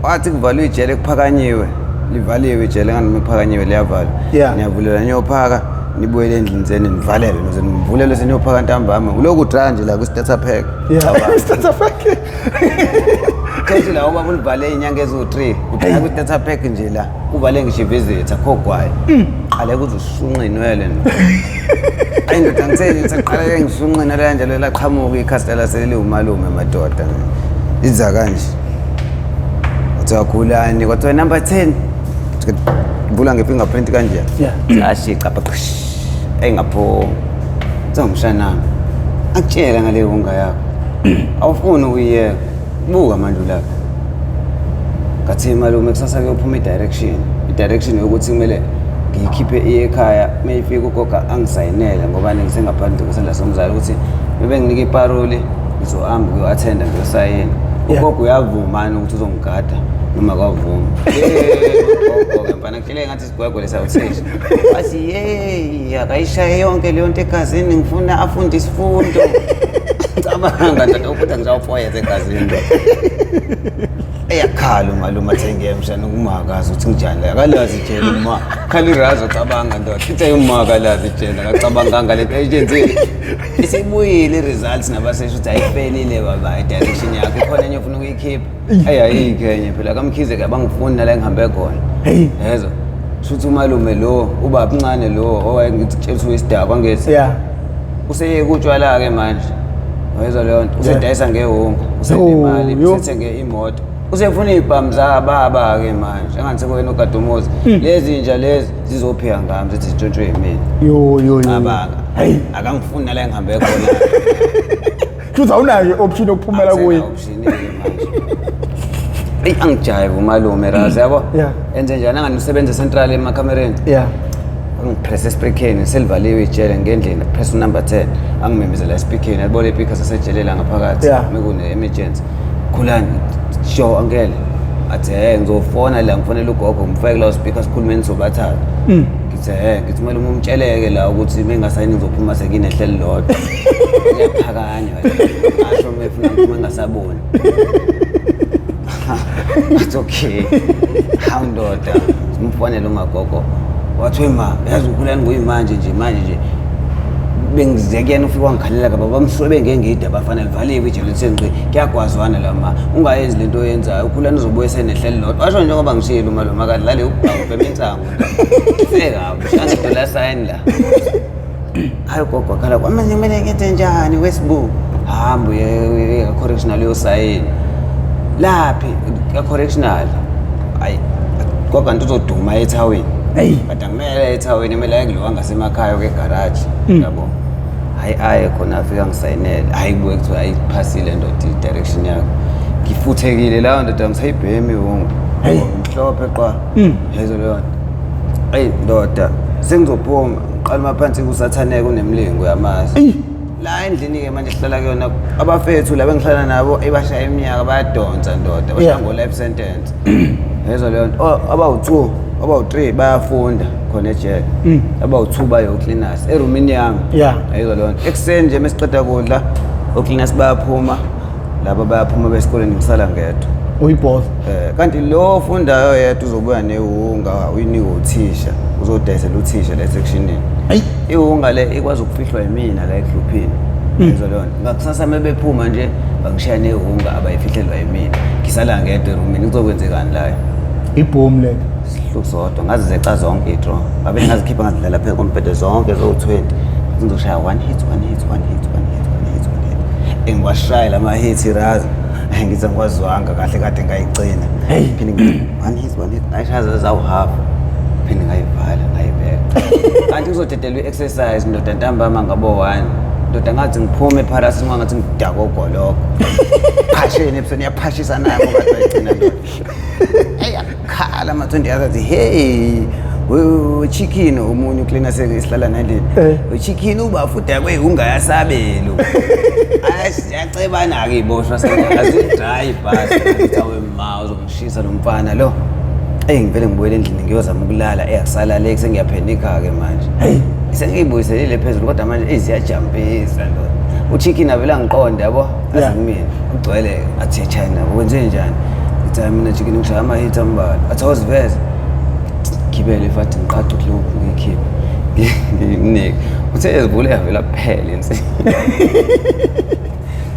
Wathi kuvalwe ijele kuphakanyiwe. Livaliwe ijele nganoma iphakanyiwe liyavalwa. Yeah. Niyavulela niyophaka nibuyele endlini zenu nivalele noze nivulele seniyophaka ntambama. Kulokhu dry nje la ku-starter pack. Yeah. Starter pack. Khethi la ubaba ulivale inyanga eziwu-3 udlala kwi-starter pack nje la uvale ngisho ivisit akho gwayi. Qale kuze ushunqe inwele nje. Ayi ndoda ngitheni ngisaqale ngishunqe inwele kanjalo laqhamuka ikhastela seliwumalume madoda. Iza kanje. Kwathiwa khulani kwathiwa number 10. Vula nge-fingerprint kanje. Yeah. Ashica pha. Engapho. Sengumshanami. Akutshela ngale wunga yakho. Awufuni ukuyiyeka. Buka manje ulapha. Ngathi malume kusasa kuyophuma i-direction. I-direction yokuthi kumele ngiyikhiphe iye ekhaya mayifika ugogo angisayinele ngoba ngisengaphandle kwesandla somzali ukuthi bebenginika iparoli ngizohamba kuyo-attenda ngiyosayina. Yeah. Ugogo uyavuma ukuthi uzongigada noma kwavuma. Ugogo-ke mfana kutshele ngathi isigwegwe lesawuthisha. Wathi yeyi akayishaye yonke leyo nto egazini ngifuna afunde isifundo. Cabanga ndoda ukuthi angisawufoyeza egazini ndoda. Eyakhala umalume athi ngiyemshana ukumakazi ukuthi njani la akalazi ijele uma khala irazo cabanga ndoda ithe uma akalazi ijele akacabanganga lento ayenzile isibuyile i-results nabasesho ukuthi ayifelile baba i-direction yakho ikhona enye ofuna ukuyikhipha ayi ayikho enye phela kamkhize ke abangifuni nala engihambe khona Hey. yezwa shuthi umalume lo ubaba mncane lo owayengitshela ukuthi uyisidakwa ngethi Yeah. useyeke utshwala-ke manje wayezwa leyo nto usedayisa ngewongo usenemali Yo, yo. usethenge imoto usefuna iy'bhamu zababa-ke manje engathi sekuyena ogada umuzi lezi nja lezi zizophika ngami zithi zitshontshwe yimina Yo yo yo. cabanga Hey. akangifuni nala engihambe khona Futhi awunayo i-option yokuphumela kuye. Akusena option-ke manje eyi angijayive umalume razi yabo Yeah. enze njani angani usebenza central emakhamereni Yeah. angipresse espeakereni selivaliwe ijele ngendlini press unumber 10 angimemezela espeakereni alibona ipika sasejelela ngaphakathi Yeah. mekune-emergency khulani sure angele athi he ngizofona la ngifonela ugogo ngifake lawo speaker sikhulumeni sobathathu ngithi he ngithi kumele umtsheleke la ukuthi mengasayini ngizophuma sekinehle lilodwa ngiyaphakanywa asho mefuna ngiphume ngingasaboni. It's okay. Hawu ndoda, simfonele umagogo. Wathi ma, yazi ukhulani kuyimanje nje manje nje. Bengize kuyena ufike wangikhalela kabi bamswebe ngengide abafana livaliwe ijele lithe ngqi kuyagwazwana la ma ungayenzi lento oyenzayo ukhulani uzobuye senehle lilodwa washo njengoba ngishilo umalume akadlale ubhawu ubhema insangu sekabi shangidola sign la. Hayi gogo wakhala kwamanje kumele ngenze njani wesibu hamba uye ka-correctional uyosayina laphi ka-correctional hayi gogo kanti uzoduma ethawini. Hey. But akumele ethawini kumele aye kulo wangasemakhaya okegaraji yabo. Hayi aye khona afika ngisayinele hayi kubuye kuthiwa ayiphasile ndoda i-direction yakho. Ngifuthekile layo ndoda ngisayibhemi wonke. Hey. Mhlophe qwa. Yezo leyo nto. Eyi ndoda sengizophuma. Uqala maphansi kusathaneke unemlingo yamazi. La endlini-ke manje sihlala kuyona abafethu la bengihlala nabo ebashaya iminyaka bayadonsa ndoda bashaya ngo-life sentence. Yezwa leyo nto. Oh, abawu-2, abawu-3 bayafunda khona ejele. Abawu-2 bayo-cleaners erumini yami. Yezwa leyo nto. Ekuseni nje mesiqeda kudla, o-cleaners bayaphuma, laba bayaphuma besikoleni ngisala ngedwa. Uyiboss. Kanti lo ofundayo yedwa uzobuya newunga uyinike uthisha, uzodayisela uthisha la esectionini. Iwunga le ikwazi ukufihlwa yimina la ekluphini. Yezwa leyo nto. Ngakusasa uma bephuma nje bangishiya newunga abayifihlelwa yimina. Ngisala ngedwa erumini kuzokwenzekani la? Ibhomu le. Sihluku sodwa ngazizeca zonke i-draw. Ngabe ngazikhipha ngazidlala phezu kombhede zonke zowu-20. Ngizoshaya one hit, one hit, one hit, one hit, one hit, one hit. Engiwashaya lama hits irazi. Ngithi angikwazwanga kahle kade ngayigcina. Phinde ngithi one hit, one hit. Ngayishaya zawu-half. Phinde ngayivala ngayibeka. Kanti kuzodedelwa i-exercise ndoda ntambama ngabo 1. Ndoda ngathi ngiphume eParis ngathi ngidaka ogoloko. Phasheni ebusweni yaphashisa nayo ngoba ayigcina ndoda. Hey akhala ama-20 athi hey chicken omunye ucleaner sesihlala nendlini. Uchicken uba futhi kweyungayasabelo. Ayasiyacebana ke iboshwa sengazidry ibhasi. Ngithi awe ma uzongishisa lo mfana lo. Ey ngivele ngibuyele endlini ngiyozama ukulala eyakusala le sengiyaphenika ke manje. Hey sengiyibuyiselile phezulu kodwa manje iziyajampisa ndoda. Uchicken avela ngiqonde yabo azikumina. Ugcwele athi China wenze njani? Ngithi hayi mina chicken ngishaya ama-hit ambalwa. Athi awuziveze. Gibele fathi ngiqaqe kulokhu ngiyikhiphe. Ngimnike. Uthe ezivule yavela kuphela insini.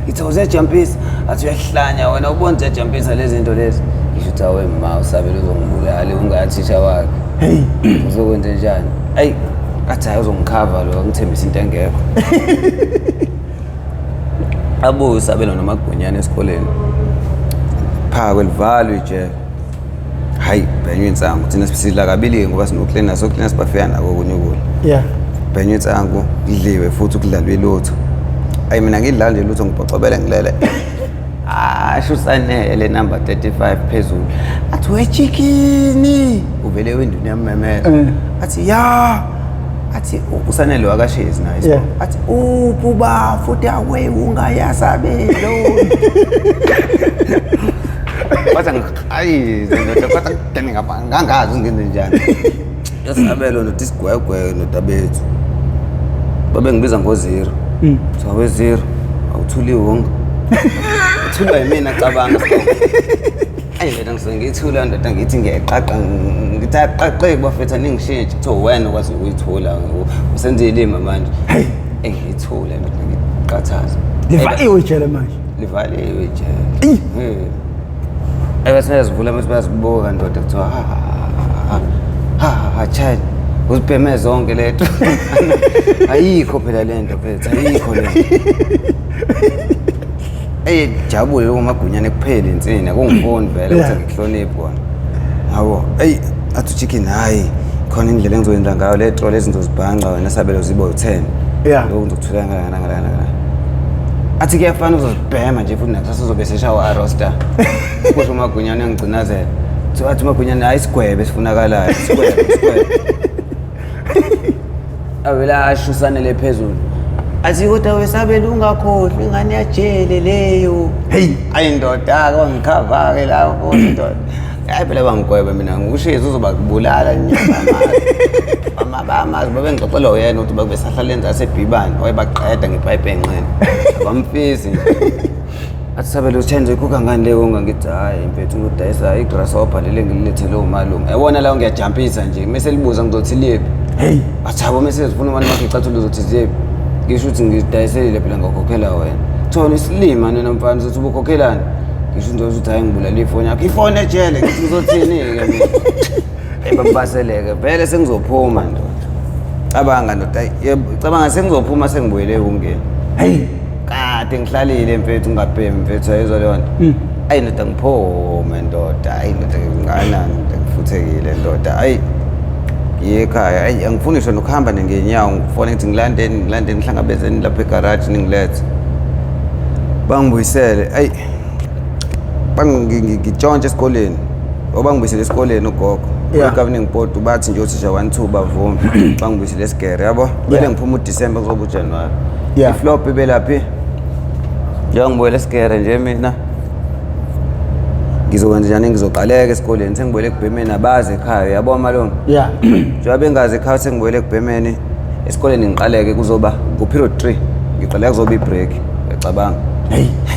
Ngithi awuziyajampisa. Athi uyahlanya wena ubona ziyajampisa lezi zinto lezi. Ngisho ukuthi awe ma usabele uzongibulala ungathisha wakhe. Hey uzokwenza njani? Ayi athi hayi uzongikhava lo ngithembisa into engekho. Abuye usabelo nomagwinyane esikoleni. Phakwe livalwe ijele. Hayi bhenywa insangu thina sidla kabili ngoba sinocleaner so cleaner sibafika nako okunye ukudla. Bhenywa insangu kudliwe futhi kudlalwe ilutho. Ayi mina ngidlala nje lutho ngibhocobele ngilele. Asho usanele number 35 phezulu. Athi we chicken uvele wenduni yamemeza. Athi ya athi usanele wakashezi naye. Athi uphu ba futhi awe ungayasabelo. Kwathi ngiqhayize ndoda kwathi ngangazi ngenze njani. Yasabelo ndoda isigwegwe ndoda bethu. Babengibiza ngo-0. Kuthiwa we 0 awuthuli wonke. Uthulwa yimina cabanga. Ayi ndoda ngisuke ngiyithula ndoda ngithi ngiyayiqaqa ngithi aqaqeki bafethu aningishintshe kuthiwa wena okwazi ukuyithula usenza ilima manje. Hey ngiyithule ndoda ngiqathaza. Livaliwe ijele manje. Livaliwe ijele. Ebese sivula mase bayazibuka ndoda kuthiwa ha ha ha child uzibheme zonke lento. Ayikho phela lento mfethu ayikho lento. Ey jabule lo magunyane kuphela insini akungifoni vele ukuthi ngikuhloniphe kona. Yabo ey athi chicken hayi khona indlela engizoyenza ngayo le troll ezingizozibhanqa wena sabelo zibo 10. Lokho ngizokuthula ngala ngala ngala. Athi kuyafana uzozibhema nje futhi nakusasa uzobe seshawa aroster. Kusho umagunyane ngigcinazela. Athi umagunyane hayi isigwebe esifunakalayo isigwebe isigwebe. Avela ashusanele phezulu. Athi kodwa wesabela ungakhohlwa ingane yajele leyo. Hey ayi ndoda ke wangikhava ke lapho ndoda. Hayi phela bangigwebe mina ngikushisa uzoba kubulala nyama. Bamazi babengixoxela yena ukuthi bakube sahlala enza sebhibane wayebaqeda ngepipe enqene. Abamfisi nje. Athi sabelo uchange ikhokha ngani leyo ngithi hayi mfethu ngidayisa igrasshopper lele ngililethele umalume. Yabona la ngiyajampisa nje mase libuza ngizothi liphi. Hey athi yabo mase sifuna imali makhe icathulo uzothi ziphi. Ngisho ukuthi ngidayiselile phela ngakhokhela wena. Thona isilima nina mfana uzothi ubukhokhelani. Ngisho ukuthi hayi ngibulala ifoni yakho. Ifoni ejele ngithi ngizothini ke mina. Ebambaseleke vele sengizophuma ndoda. Cabanga ndoda cabanga sengizophuma sengibuyele ekungeni. Hey kade ngihlalile mfethu ngingabhemi mfethu ayizwa leyo nto. Ayi ndoda ngiphume ndoda ayi ndoda nginganani ndoda ngifuthekile ndoda ayi ngiye ekhaya ayi angifuni ngisho nokuhamba ngenyawo ngifone ngithi ngilandeni ngilandeni ngihlangabezeni lapha egaraji ningilethe. Bangibuyisele ayi ngitshontshe esikoleni obangibuyisele esikoleni ugogo Governing board bathi nje othisha 1 2 bavume bangibuyisele esigere, yabo. Vele ngiphuma uDecember, kuzoba uJanuary. Iflop ibelaphi? Njengoba ngibuyele esigere nje mina, ngizokwenza njani? Ngizoqaleka esikoleni, sengibuyele ekubhemeni, abazi ekhaya, yabo malume. Njengoba bengazi ekhaya, sengibuyele ekubhemeni esikoleni, ngiqaleke kuzoba ku-period 3, ngiqaleka kuzoba i-break, uyacabanga.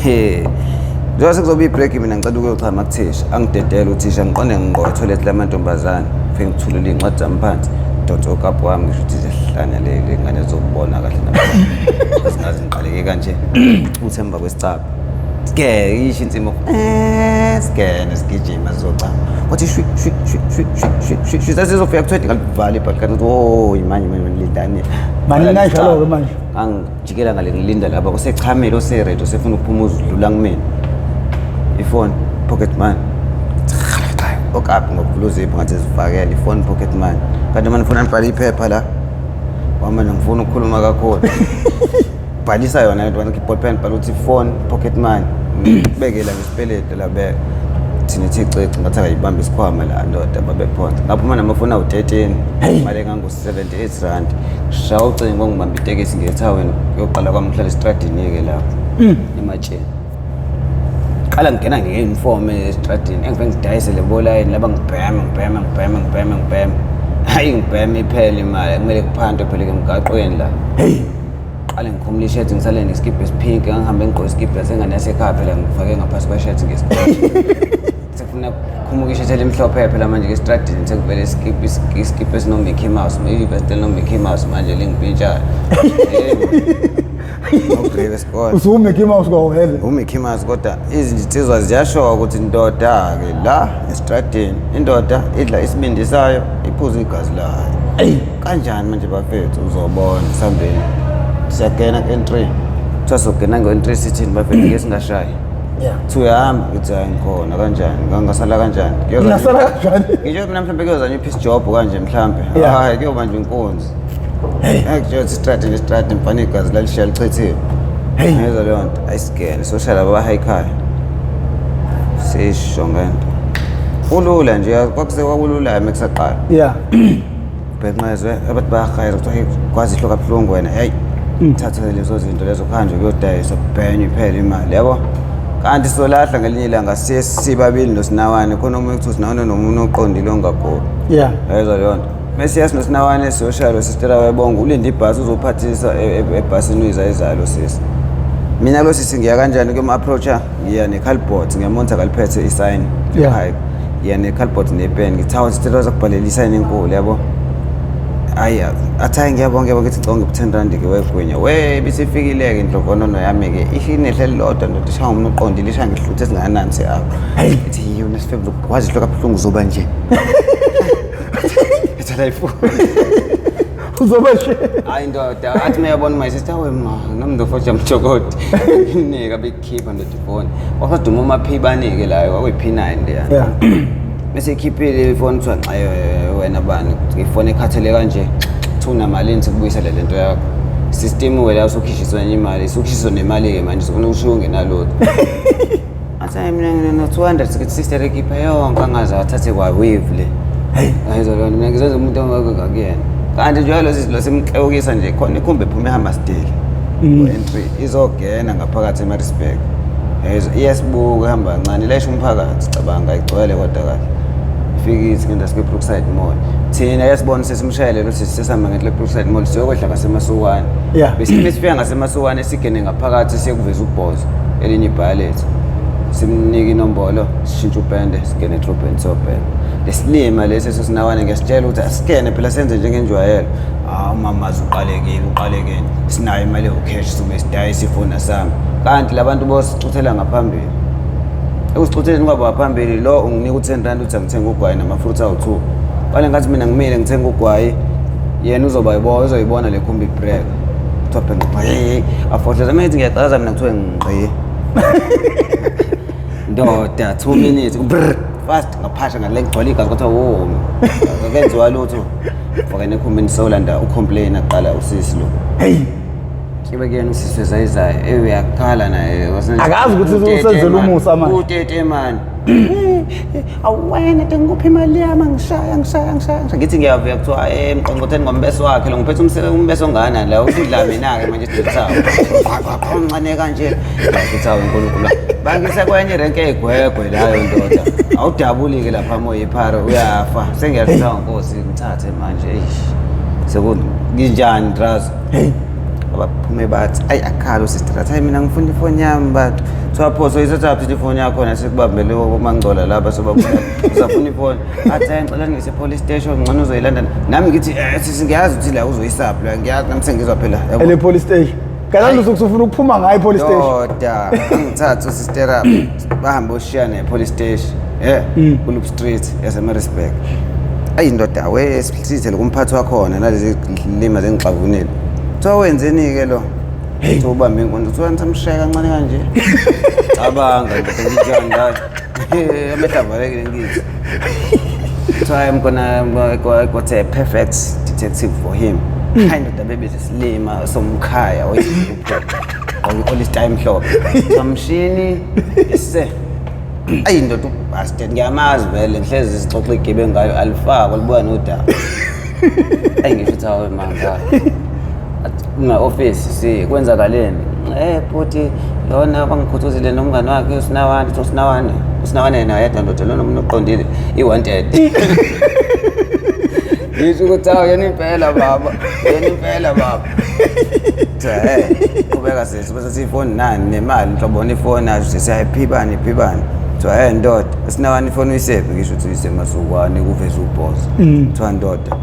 Hey. Njengoba sekuzoba i-break, mina ngicela ukuyochama kuthisha, angidedele uthisha, ngiqonde ngqo ethoyilethi lamantombazane, ngifike ngithulule iy'ncwadi zami phansi, ngidonse ukapu wami, ngisho ukuthi zihlanya le ngane zokubona kahle namhlanje zingaze ngiqaleke kanje, uthi emva kwesicabha sike isho insimo, singene sigijima sizochama, kwathi shwi shwi shwi shwi shwi shwi shwi shwi, sesizofika kuthiwa ngalivala ibhakani kanti, oh, manje manje lindani. Manje kanjalo-ke manje. Angijikela ngale, ngilinda lapha, usechamile, use-ready, usefuna ukuphuma, uzidlula kumina, ifoni, pocket money, okapi ngokuvula uzipho, ngathi zifakele ifoni, pocket money, kanti manje ngifuna nibhale iphepha la wamanje, ngifuna ukukhuluma kakhulu, bhalisa yona lento, kanti ball pen, bhala ukuthi phone, pocket money, beke la ngesipeleti la, beka thina ithi cici, ngathi akayibamba isikhwama la ndoda, babephonsa, ngaphuma namafoni awu-13, imali engangu-78 rand, shaya ucingo, ngibamba itekisi ngethawini, kuyoqala kwami ukuhlala esitradini-ke lapho ematsheni. Qala ngingena nge-uniform esitradini, engifike ngidayise bolayini laba, ngibheme ngibheme ngibheme ngibheme ngibheme, hayi, ngibheme iphele imali, kumele kuphantwe phela emgaqweni la. Qale ngikhumula ishethi, ngisale nesikibha esiphinki, ngangihambe ngigqoke isikibha sengane yasekhaya phela, ngifake ngaphasi kweshethi ngesikole, sekufuna kukhumuka ishethi elimhlophe phela manje ke-estradini, sekuvele isikibha esino-Mickey Mouse, ivesti elino-Mickey Mouse manje lingipintshayo nograve esikole. UsuwuMickey Mouse kwawuvele. UMickey Mouse, kodwa izinsizwa ziyasho ukuthi indoda-ke la esitradini, indoda idla isibindi sayo, iphuze igazi layo. Kanjani manje bafethu? Uzobona sihambeni, siyagena ku-N3, kuthiwa sogena ngo-N3, sithini bafethu ke, singashayi? Kuthiwa uyahamba, ngithi hayi, ngikhona kanjani, ngangasala kanjani? Ngingasala kanjani? Ngisho mina mhlawumbe kuyozanywa i-piece job kanje mhlawumbe. Hayi, kuyoba nje inkunzi. Hayi, kuthiwa istradi nestradi, mfana, igazi lalishiya lichithiwe. Ngezwa leyo nto, ayisigene sosha laba abahayikhaya, sisho ngento kulula nje, kwakuse kwakulula mekusaqala. Bhenqezwe abantu bayahayela, kuthiwa hey, kwazi ihlo kabuhlungu wena, hey, thatha lezo zinto lezo, kuhanjwe kuyodayiswa, kubhenywe, iphele imali, yabo. Kanti solahla ngelinye ilanga, siye sibabili nosinawane, khona omunye kuthi usinawane nomunye oqondile ongagoli. Yayizwa leyo nto, mesiya sinosinawane, siyoshaya lo sistera webonga, ulinde ibhasi, uzophathisa ebhasini, uyiza izalo sisi. Mina lo sisi ngiya kanjani kuyom-approacha? Ngiya ne-cardboard, ngiyamonta kaliphethe isayini. Ekhaya ngiya ne-cardboard nepen, ngithi hawu sicela uzakubhalela isayini enkulu, yabo. Hayi, athi hayi, ngiyabonga, ngiyabonga, ngithi ngicela ngiphe 10 rand-ke, wegwinya we, bisifikile-ke indlovonono yami-ke, inehle elilodwa ndoda, ishaya ngomuntu oqondile, ishaya ngehluthu esingakanani se-apho, ithi yiyo nesifebe, wazi ihlo kabuhlungu, uzoba nje ethi alayifuni. Uzoba nje. Hayi ndoda, athi mayabona my sister, we ma nomndofoja mjokoti, nika bekhipha ndoda ifoni, wasaduma umaphi-banike layo, kwakuyi-P9 leya. Bese ikhiphile ifoni, kuthiwa nxa wena bani ifoni ekhathele kanje, kuthiwa unamalini, sikubuyisele lento yakho, system wena usukhishiswa enye imali, usukhishiswa nemali-ke manje, sifuna ukushiya ungenalutho. Athi hayi, mina ngina-200, sikithi sister ekhipha yonke, angaze athathe kwa-weave le. Ngayizwa leyo nto, mina ngizenza umuntu ongakuyena, kanti nje lo sisi lo simklewukisa nje khona ikhumbi ephuma eHammarsdale entry, izogena ngaphakathi eMaritzburg, yayizwa iyasibuka, ihamba kancane, ilesha umphakathi, cabanga igcwele kodwa kahle, ifike ithi ngenda sikwe-Brookside Mall, thina yasibona sesimshayele lo sisi, sesihamba ngenhla e-Brookside Mall, siyokwehla ngaseMasukwane. Besithi sifika ngaseMasukwane, sigene ngaphakathi, siyekuveza ubhozo elinye ibhaya lethu, simnike inombolo, sishintshe upende, singene edrobheni, siyobhema lesilima lesi esosinawane. Ngiyasitshela ukuthi asikene phela, senze njengenjwayelo. Hawu mamazi, uqalekile, uqalekile, sinayo imali ewu-cash, sobe sidayisa ifoni sami, kanti labantu bosicuthela ngaphambili. Ekusicutheleni kwabo ngaphambili, lo unginika u-10 rand, uthi angithenga ugwayi nama-fruits awu-2. Qale ngathi mina ngimile ngithenga ugwayi, yena uzoba yibo, uzoyibona le khumbi ibhreka, kuthiwa bhenqe, hey, afohloza mina, ngithi ngiyaqalaza mina, kuthiwe ngqi ndoda, 2 minutes, brr, fast, ngaphasha ngale, ngigcwala igazi, kwathiwa wo, akenziwa lutho, fake nekhumbini, sewulanda ucomplain aqala usisi lo. Kibe kuyena usisi wezayizayo, eyi, uyakhala naye. Akazi ukuthi usenzela umusa manje. Utete mani. Awuwena nto ngikuphi imali yami, ngishaya ngishaya ngishaya ngishaya. Ngithi ngiyavika kuthiwa emqongqotheni ngombeso wakhe lo, ngiphethe umbeso ongakanani la, usudla mina-ke manje siduthawo omncane kanje. Ngithi hawu uNkulunkulu, bangise kwenye irenke eyigwegwe layo ndoda, awudabuli-ke lapha moyiphara uyafa. Sengiyaduthawa nkosi, ngithathe manje. Eish, sekunginjani drazo? Abaphume bathi ayi akhala usister, athi hayi mina ngifuna ifoni yami bathi. Kuthiwa pho soyithathaphi ifoni yakhona, sekubambele omangcola lapha sobabona usafuna ifoni. Athi hayi ngicela ngise police station, ngcono uzoyilanda. Nami ngithi sisi ngiyazi ukuthi la uzoyisaphi la, ngiyazi nami sengizwa phela, yabo. Ele police station kanti usuke usufuna ukuphuma ngayo i-police station. Ndoda, angithathe usister, bahambe oshiyana e-police station ku-Loop Street yaseMaritzburg. Ayi ndoda, we sithele kumphathi wakhona nalezi lima zengixavunile. Kuthiwa wenzeni-ke lo? Kuthiwa ubambe inkunzi. Kuthiwa nisamshaya kancane kanje. Cabanga ndoda, nginjani la? Amehlo avalekile ngithi. Kuthiwa I'm gonna got a perfect detective for him. Hayi ndoda, bebize isilima somkhaya oyi-olista emhlophe. Kuthiwa mshini ese. Ayi ndoda, ubastard ngiyamazi vele, ngihlezi sixoxa igibe ngayo, alifakwa libuya nodaba. Ayi ngisho ukuthi hawe manga. Kuma office si kwenzakaleni? Bhuti lona bangikhuthuzile nomngane wakhe uSinawane, uSinawane. USinawane yena yedwa ndoda, lona umuntu oqondile i-wanted. Ngisho ukuthi hawu yena impela baba, yena impela baba. Qhubeka sisi, bese siyifoni nani nemali nhlobo ifoni asho siyayiphibani iphibani. Kuthiwa ndoda, uSinawane ifoni uyisephi? Ngisho ukuthi uyisemasukwane kuveza ubhozo. Kuthiwa ndoda,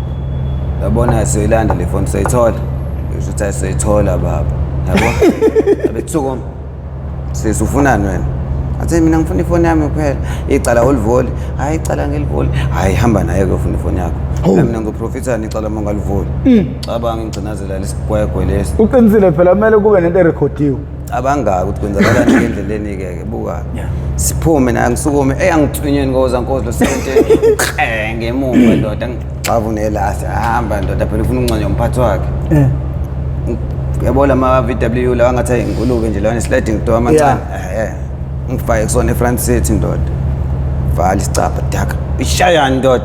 yabona siyoyilanda le foni, soyithola. Ngisho ukuthi ayisoyithola baba. Yabo? Abethuka sisi, ufunani wena? Athi mina ngifuna ifoni yami kuphela. Icala olivoli. Hayi icala ngelivoli. Hayi hamba naye kuyofuna ifoni yakho. Mina ngiprofithani icala uma ngalivoli. Cabanga ingcinazela lesigwegwe lesi. Uqinisile phela, kumele kube nento erekhodiwe. Cabanga ukuthi kwenzakalani endleleni ke ke buka. Siphume naye, ngisukume eyangithwinyeni koza nkosi lo 70 ngemuva ndoda, ngixavu nelasi hamba ndoda, phela ufuna ukuncanywa umphathi wakhe. Uyabona ama VW lawa ngathi ayingulube nje lawa sliding door amancane. Ngifake kusona e-front seat ndoda. Vala isicabha daka. Ishayani ndoda.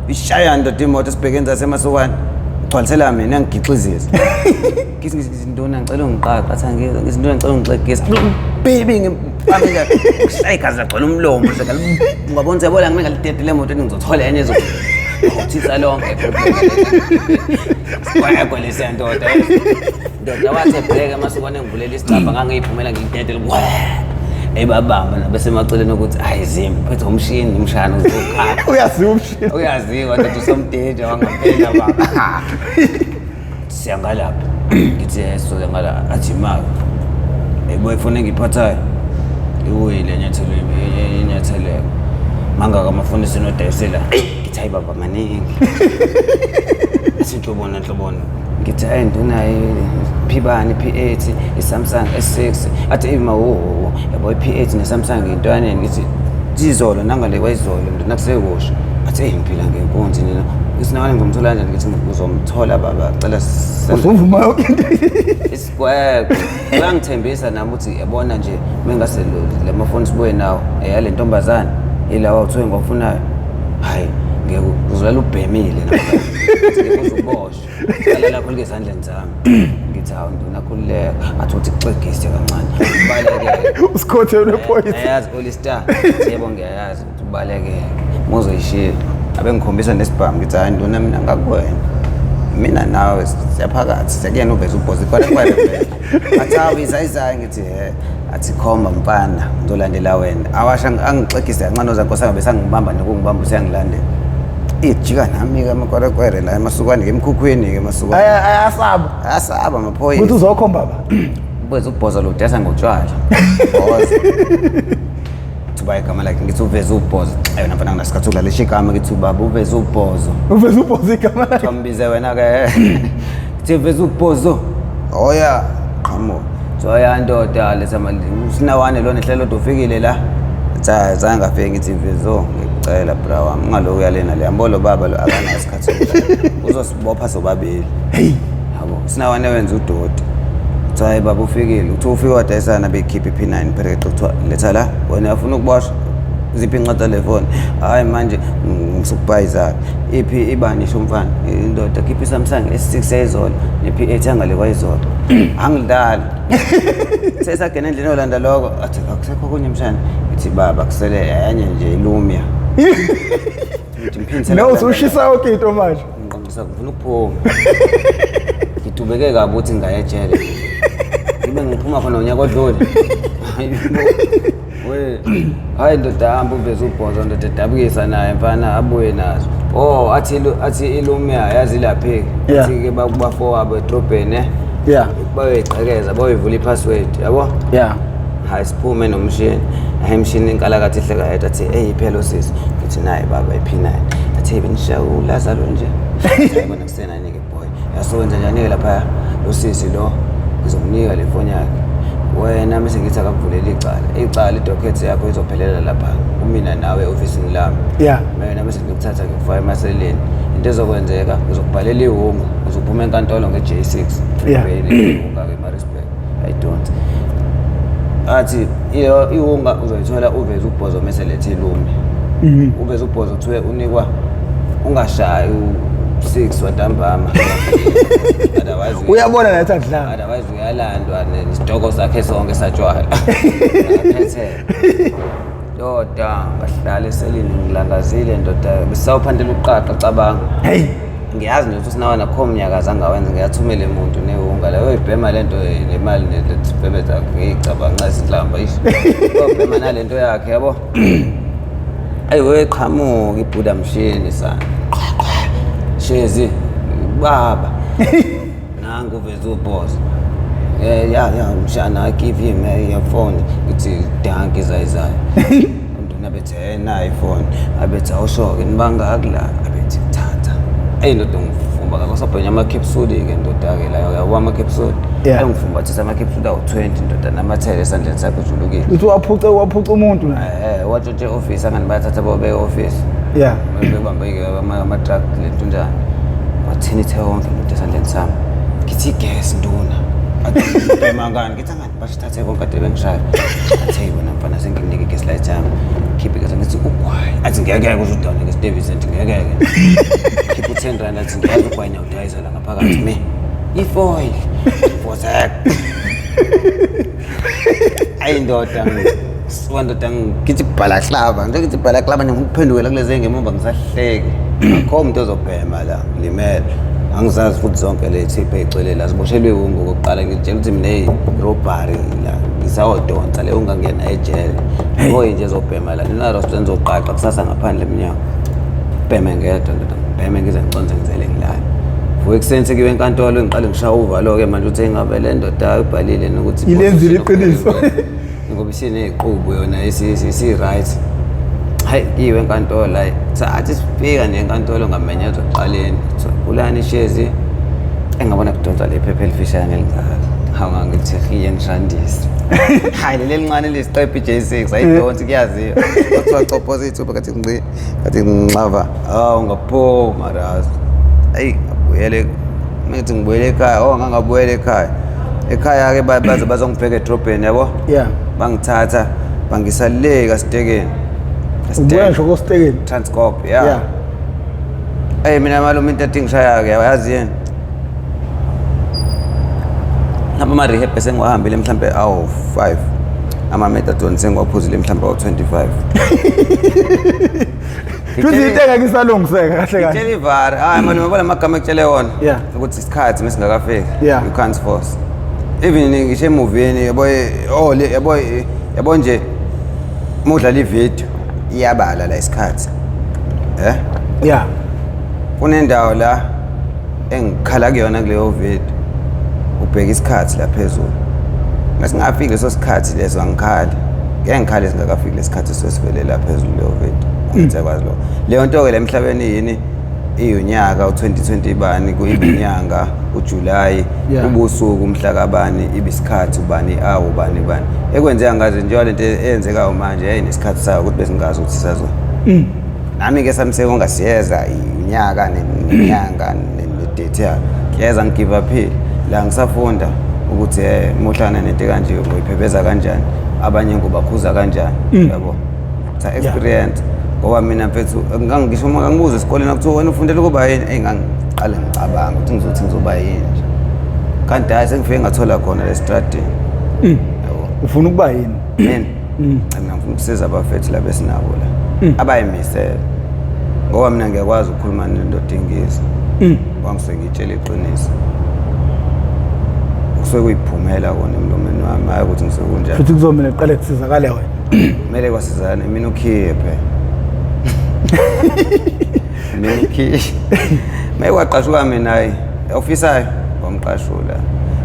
Ishayani ndoda imoto sibhekeni zasemasokwane. Gcwalisela mina ngigixizisa. Ngithi ngithi ndona ngicela ungiqaqa, athi angizwa, ngithi ndona ngicela ungixegisa. Baby ngipamela kushaya igazi lagcwala umlomo nje, ngabona yabona ngime ngalidedele emoto ngizothola enye ezokuthisa lonke. Sigwegwe lesiya ndoda. Ndoda wathi ebheka emasokwane ngivulela isicabha, ngangiyiphumela ngilidedele. Ebabamba nabesemaceleni ukuthi hayi zimbi phethe umshini umshana uzokhala. Uyaziwa umshini. Uyaziwa ndoda, usomdeja wangampela baba. Siya ngalapha. Ngithi sizoya ngala, athi imali. Yebo ifoni engiphathayo. Iwile enyathelo inyatheleko. Mangaka amafoni esinodayisela. Ngithi hayi baba maningi. Athi nhlobona nhlobona. Ngithi hayi nduna P bani P8 i-Samsung S6, athi ima wo yabo i-P8 ne-Samsung intwaneni. Ngithi izolo nangale kwayizolo nduna kusekusha. Athi hey ngiphila ngenkunzi nina. Ngithi nawane ngizomthola kanjani? Ngithi uzomthola baba, cela Uzovuma yonke into. Isigwegwe uyangithembisa nami ukuthi yabona nje mengase le mafoni sibuye nawo eyale ntombazane ilawa uthiwe ngiwafunayo, hayi ngeke uzolala ubhemile namhlanje, uzuboshwe icala lakho likezandleni zami. Ngithi hawu nduna khululeka. Athi uthi kuxegise kancane ubalekele. Usikhothe unephoyisa. Ayazi Olistar, yebo ngiyayazi ukuthi ubalekele muzoyishiya. Abe ngikhombisa nesibhamu, ngithi hayi nduna mina ngakuwena, mina nawe siyaphakathi siyakuyena uveza ubhozi kwale kwale vele. Athi hawu izayizayi, ngithi he. Athi khomba mfana ngizolandela wena. Awasha angixegise kancane ozankosana bese angibamba nokungibamba useyangilandela. Ijika nami-ke amakwerekwere la emasukwane-ke emkhukhwini-ke emasukwane. Ayasaba. Ayasaba ukuthi amaphoyisa. Uzokhomba ba. Ubeza ubhoza lo udayisa ngotshwala. Bhoza. Thuba igama lakhe, ngithi uveze ubhozo. Ayona mfana nginasikhathi sokudlala igama, ngithi ubaba uveze ubhozo. Uveza ubhoza igama lakhe. Kuthiwa mbize wena ke. Ngithi veze ubhozo. Oya qhamuka. Kuthiwa ndoda letha mali. Usinawane lona ehlelo ufikile la. Cha zange ngafike, ngithi vezo ngikucela bra wami ungaloku uyalena le. Yambolo baba lo akanayo isikhathi sokudlala. Uzosibopha sobabili. Hey. Yabo sinawane wenza udoti. Kuthiwa hayi baba ufikile. Kuthiwa ufike wadayisana bekhipha i-P9 phereqe, kuthiwa letha la wena uyafuna ukuboshwa. Ziphi incwadi zale foni? Hhayi manje ngisukubhayiza iphi ibani isho umfana indoda khipha i-Samsung S6 yayizolo ne-P8 yangale kwayizolo. Angidlali. Sesagena endlini yolanda lokho athi akusekho okunye mshana. Ngithi baba kusele enye nje iLumia. Ngithi mphindisela. No, usushisa yonke into manje. Ngiqondisa ngifuna ukuphuma. Ngidubeke kabi ukuthi ngingaya ejele. Ngibe ngiphuma khona unyaka odlule. We, hayi ndoda hamba uveze ubhozo ndoda edabukisa naye mfana abuye nazo. Oh, athi athi iLumia yazi ilapheki. Athi ke bakubafowabo edrobheni eh. Yeah. Bayoyigqekeza bayoyivula i-password yabo? Yeah. Hayi siphume nomshini. Hayi imshini inkalakathi ihleka yedwa athi hey phela usisi. Ngithi naye baba iphi naye. Athi hey benishaya uLazaro nje. Yabona kusena nike boy. Yasowenza njani ke lapha lo sisi lo ngizomnika le foni yakhe. Wena mase ngithi akakuvulele icala. Icala idocket yakho izophelela lapha kumina nawe e-ofisini lami. Yeah. Mina mase ngikuthatha ngikufaka emaseleni. Into ezokwenzeka ngizokubhalela iwunga uzophuma enkantolo nge-J6. Yeah. Iwunga ke Maritzburg. I don't. Athi iwunga uzoyithola uveze ubhozo mese lethe iLumia. Uveze ubhozo kuthiwe unikwa ungashayi u-6 wantambama. Otherwise Uyabona nathi akudlanga. Otherwise uyalandwa nesitoko sakhe sonke satshwala. Aphethe. Ndoda ngahlala eselini ngilangazile ndoda besawuphandela uqaqa cabanga. Hey. Ngiyazi nje ukuthi sinawana kho mnyakaza angawenza ngiyathumela umuntu newunga la uyibhema lento le mali nesibhebe zakhe ngiyicabanga izinhlamba ish. Uyobhema nalento yakhe yabo. Ayi weqhamuka ibhuda mshini sana. Shezi baba. Nangu uveze ubhozo. Ya ya mshana I give him your phone. Ngithi danki zayizayo. Umntwana abethi hey nayi ifoni. Abethi awusho ke nibangaki la. Abethi thatha. Eyi ndoda ngifumba kakosabhenya ama-capsule ke ndoda ke la yabo ama-capsule. Yeah. Engifumbathisa ama-capsule awu-20 ndoda namathele esandleni sakhe ujulukile. Uthi waphuca umuntu naye. Watshontshe e-office angani bayathatha bobeka e-office. Yeah. Bebambe-ke ama-drug lento njani. Wathini ithe wonke ndoda esandleni sami. Ngithi igesi nduna. Athi bhema ngani? Ngithi angani basithathe konke kade bengishaya. Athi hey wena mfana sengikunike igesi light yami. Khipha igesi ngithi ugwayi. Athi ngeke uze udawune ngesitebisi ngithi ngeke. Khipha u-10 rand athi ngiyazi ugwayi niyawudayisa la ngaphakathi me. Ifoil. Fosek. Ayi ndoda suka ndoda ngithi bhalaklava nje ngithi bhalaklava nje ngikuphendukela kulezi ngemuva ngisahleki. Akho umuntu ozobhema la ngilimele. Angizazi futhi zonke le thiphe ey'gcwele la ziboshelwe iwungu okokuqala ngitshela ukuthi mina hey robbery la ngisawodonsa le ungangena ejele. Boy nje ezobhema la nina rosto nizoqaqa kusasa ngaphandle emnyango. Bheme ngedwa ndoda ngibheme ngize ngiconze ngizele ngilale. Vuka ekuseni sekuyiwe enkantolo ngiqale ngishaya uvalo-ke manje ukuthi engabe le ndoda ibhalile nokuthi Ilenzile iqiniso. Ngoba isineziqubu yona isi-right. Hayi kiwe enkantolo hayi sathi sifika nje enkantolo ngamenyezwa ekuqaleni. Kuthiwa kulani ishezi engabona kudonswa le phepha elifishane elingaka. Hawu ngangithi hiye nishandise. Hayi leli elincane lisiqephu i-J6 ayidonsi kuyaziwa. Kuthiwa cophoza ithupha kathi ngci kathi nxava. Hawu ngaphuma razi. Ayi ngabuyele ngithi ngibuyele ekhaya. Oh ngangabuyela ekhaya. Ekhaya ke baze bazongibheka edrobheni yabo. Yeah. Bangithatha bangisa le kaSitekeni. Ubuya ngisho koSitekeni. Transcorp, yeah. Yeah. Hey mina malume into ethi ngishaya ke yazi yini? Mhlawumbe ama rehab sengiwahambile mhlawumbe awu 5. Ama methadone sengiwaphuzile mhlawumbe awu 25. Futhi into engeke isalungiseka kahle kahle. Ngitshela ivari. Hayi malume bona amagama ekutshele wona. Yeah. Ukuthi isikhathi mesingakafiki. Yeah. You can't force. Even ngisho emovini yabo oh le yabo yabo nje uma udlala ivideo iyabala la isikhathi. Eh? Yeah. Kunendawo la engikhala kuyona kuleyo video. Ubheka isikhathi la phezulu. Masingafiki leso sikhathi leso angikhali. Ngeke ngikhale singakafiki lesikhathi sesivele la phezulu leyo video. Angikwazi lokho. Leyo nto ke la emhlabeni yini iyunyaka u2020 bani kuyinyanga uJuly Yeah. ubusuku umhla kabani ibisikhathi ubani awu bani bani ekwenzeka ngaze njengoba lento eyenzekayo manje yayinesikhathi sayo ukuthi besingazi ukuthi sazo nami ke sami sekungasiyeza unyaka nenyanga nedate yayo kuyeza ngigive up la ngisafunda ukuthi muhlangana nento kanje ngoyiphepheza kanjani abanye ngobakhuza kanjani yabo. Cha, experience, ngoba mina mfethu ngangisho uma ngangibuza esikoleni kuthiwa wena ufundela ukuba yini, eyi ngangiqale ngicabanga ukuthi ngizothi ngizoba yini nje, kanti hhayi, sengifike ngathola khona le stradini, yabo. Ufuna ukuba yini? Mina? Cha, mina ngifuna ukusiza abafethu laba esinabo la abayimisele, ngoba mina ngiyakwazi ukukhuluma nendoda ingizwe, ngoba ngisuke ngiyitshela iqiniso, kusuke kuyiphumela kona emlomeni wami, hhayi ukuthi ngisuke kunjani. Futhi kuzomele kuqale kusizakale wena. Kumele kwasizane mina, ukhiye phela, mina ukhiye. Maye kwaqashuka mina, hayi, ofisayo wamqashula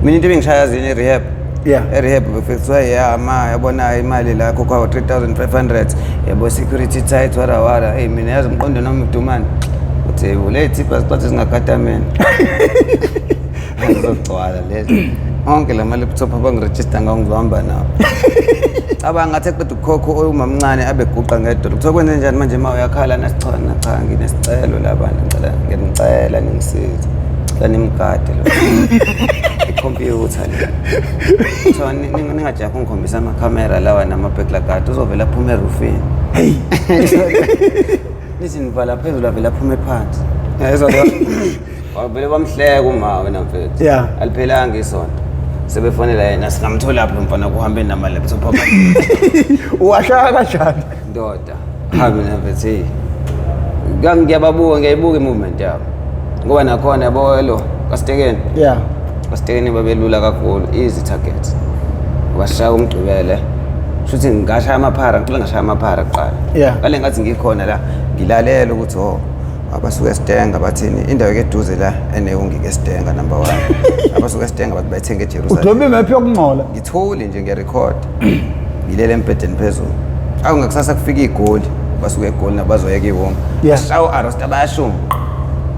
mina. Into ebengishaya yazini e-rehab, e-rehab befike kuthiwa ya ma yabona imali la khokhwa 3500, yabo, security tight, wara wara. Hey, mina yazi umqondo noma udumane uthi le thipha ziqathi zingagada mina, ngizogcwala lezi onke la ma-laptop abangirejista ngawo, ngizohamba nawo. Cabanga ngathi eqeda ukukhokha umamncane abe guqa ngedolo, kuthiwa kwenze njani manje ma uyakhala? Nasichona, cha, nginesicelo labantu, ngicela, ngiyanicela ningisize, ngicela nimgade lo ikhompyutha le. Kuthiwa ningajahi ungikhombisa amakhamera lawa nama-burglar guard, uzovela aphume erufini. Nithi nivala phezulu, avele aphume phansi. Yezwa leyo, wavele bamhleka uma wena mfethu. Aliphelanga isonto sebefonela yena, singamtholaphi lo mfana kuhambe nama-laptop amaningi? Uwashaya kanjani? Ndoda, ha, mina mfethu, hey, ngiyababuka, ngiyayibuka i-movement yabo, ngoba nakhona yabo lo kasitekeni, kasitekeni babelula kakhulu, easy target. Washaya umgqibele, shuthi ngashaya amaphara, ngicela ngashaya amaphara kuqala. Ngale ngathi ngikhona la ngilalela ukuthi oh, abasuke esitenga bathini, indawo eduze la enewungike esitenga number 1, abasuke esitenga bathi bayithenga eJerusalem. Udwebe imephu yokungcola. Ngithuli nje, ngiyarekhoda, ngilele embhedeni phezulu. Awu, ngakusasa kufika igoli, basuke egoli nabazoyeka iwonga. Shawo arrest abayashuma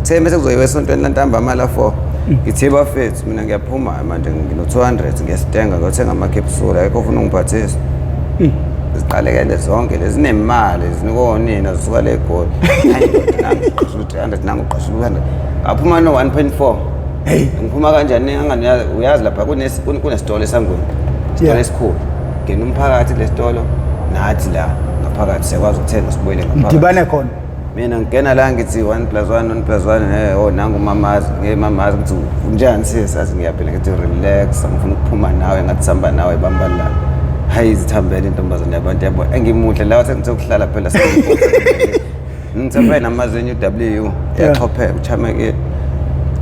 the bese kuzoyiwa esontweni lantambama la 4. Ngithe bafethu, mina ngiyaphuma manje, ngino-200, ngiyasitenga, ngiyothenga amakhepsula, akekho ofuna ungiphathisa. Ziqalekele zonke lezi zinemali zinikwa onina zisuka le goli. Hayi ndoda, nangu uqashula u-300, nangu uqashula u-100, ngaphuma no-1.4. Ngiphuma kanjani? Angani uyazi lapha kunesitolo esangweni, isitolo esikhulu, ngena umphakathi kule sitolo, nathi la ngaphakathi siyakwazi ukuthenga, sibuyele ngaphakathi. Ngidibane khona. Mina ngingena la ngithi 1 plus 1, 1 plus 1, oh, nangu umamazi, ngemamazi, ngithi unjani sis? Athi ngiyaphila. Ngithi relax, ngifuna ukuphuma nawe, ngathi sihamba nawe bamba la. Hayi, izithambele intombazane yabantu, yabo, engimuhle la, wathi ngithe ukuhlala phela, ngithe namazinyo W yaxhopheka, uchamekile,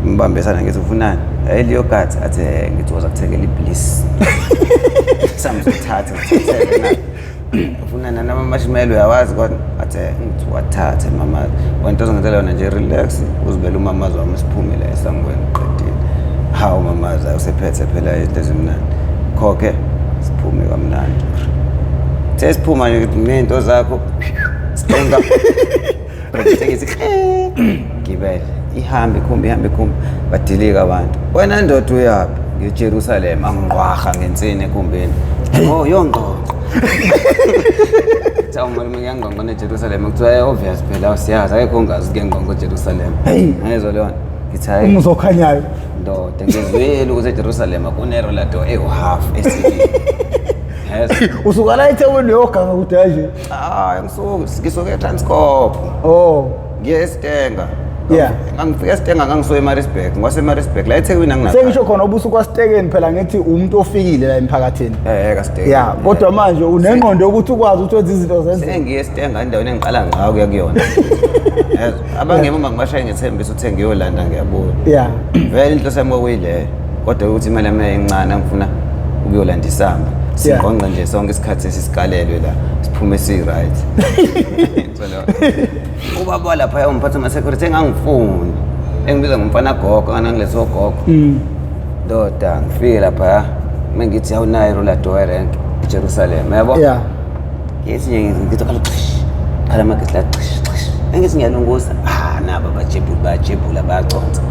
ngibambisana, ngithi ufunani? Hayi, liyogathi athi ngithi woza kuthengela ibliss, samzothatha sithathele na ufuna nani? Ama-marshmallow uyawazi kodwa? Athi ngithi wathathe mama wena, ozongenzela yona nje, relax, uzibele umamazi wami, siphume la esangweni. Qedile, hawu, mamazi usephethe phela izinto ezimnandi, khokhe, siphume kamnandi. The siphuma nje ney'nto zakho, sitenga ngithi gibele, ihambe ikhumbi, ihambe ikhumbi, badilika abantu. Wena ndoda uyaphi? NgeJerusalem. Angqwaha ngensini ekhumbini, oh, yongqongqo. Cha, umalume, ngiyangqongqa neJerusalem. Kuthiwa obvious phela, siyazi akekho ongazi kuyangqongqa eJerusalem. Hey. Ngezwa leyo nto, ngithi hayi. Umuzi okhanyayo. Ndoda, ngizwile ukuthi eJerusalem kune-roller door ewu-half esibili. Yes. Usuka la eThekwini uyoganga kude nje? Hayi, ngisuke, ngisuke eTranscorp. Oh. Ngiye eStenga. Ngangifika eStenga, ngangisuka eMaritzburg, ngwaseMaritzburg la eThekwini anginakho. Sengisho khona ubusuku kwasitekeni phela, ngithi umuntu ofikile la emphakathini. Eh, kaStenga. Ya, kodwa manje unengqondo yokuthi ukwazi ukuthi wenze izinto zenzeke. Sengiye eStenga, endaweni engiqala ngayo kuya kuyona. Yes. Abangema uma ngibashaye ngethembisa ukuthi ngiyolanda ngiyabuya. Vele inhloso yami kwakuyileyo. Kodwa ukuthi imali yami yayincane, ngifuna ukuyolanda isamba. Singqongqe nje sonke isikhathi esisikalelwe la, siphume si-right. Ubaba walapha umphathi ama-security engangifuni, engibiza ngomfana gogo, angangiletha ogogo. Ndoda, ngifike lapha, mengithi awunayo i-roller door erank eJerusalem, yabo? Ngithi nje ngithi khala xish, khala amagesi la, xish xish. Engithi ngiyalungusa, ah, naba bajebula, bayajebula, bayaconsa.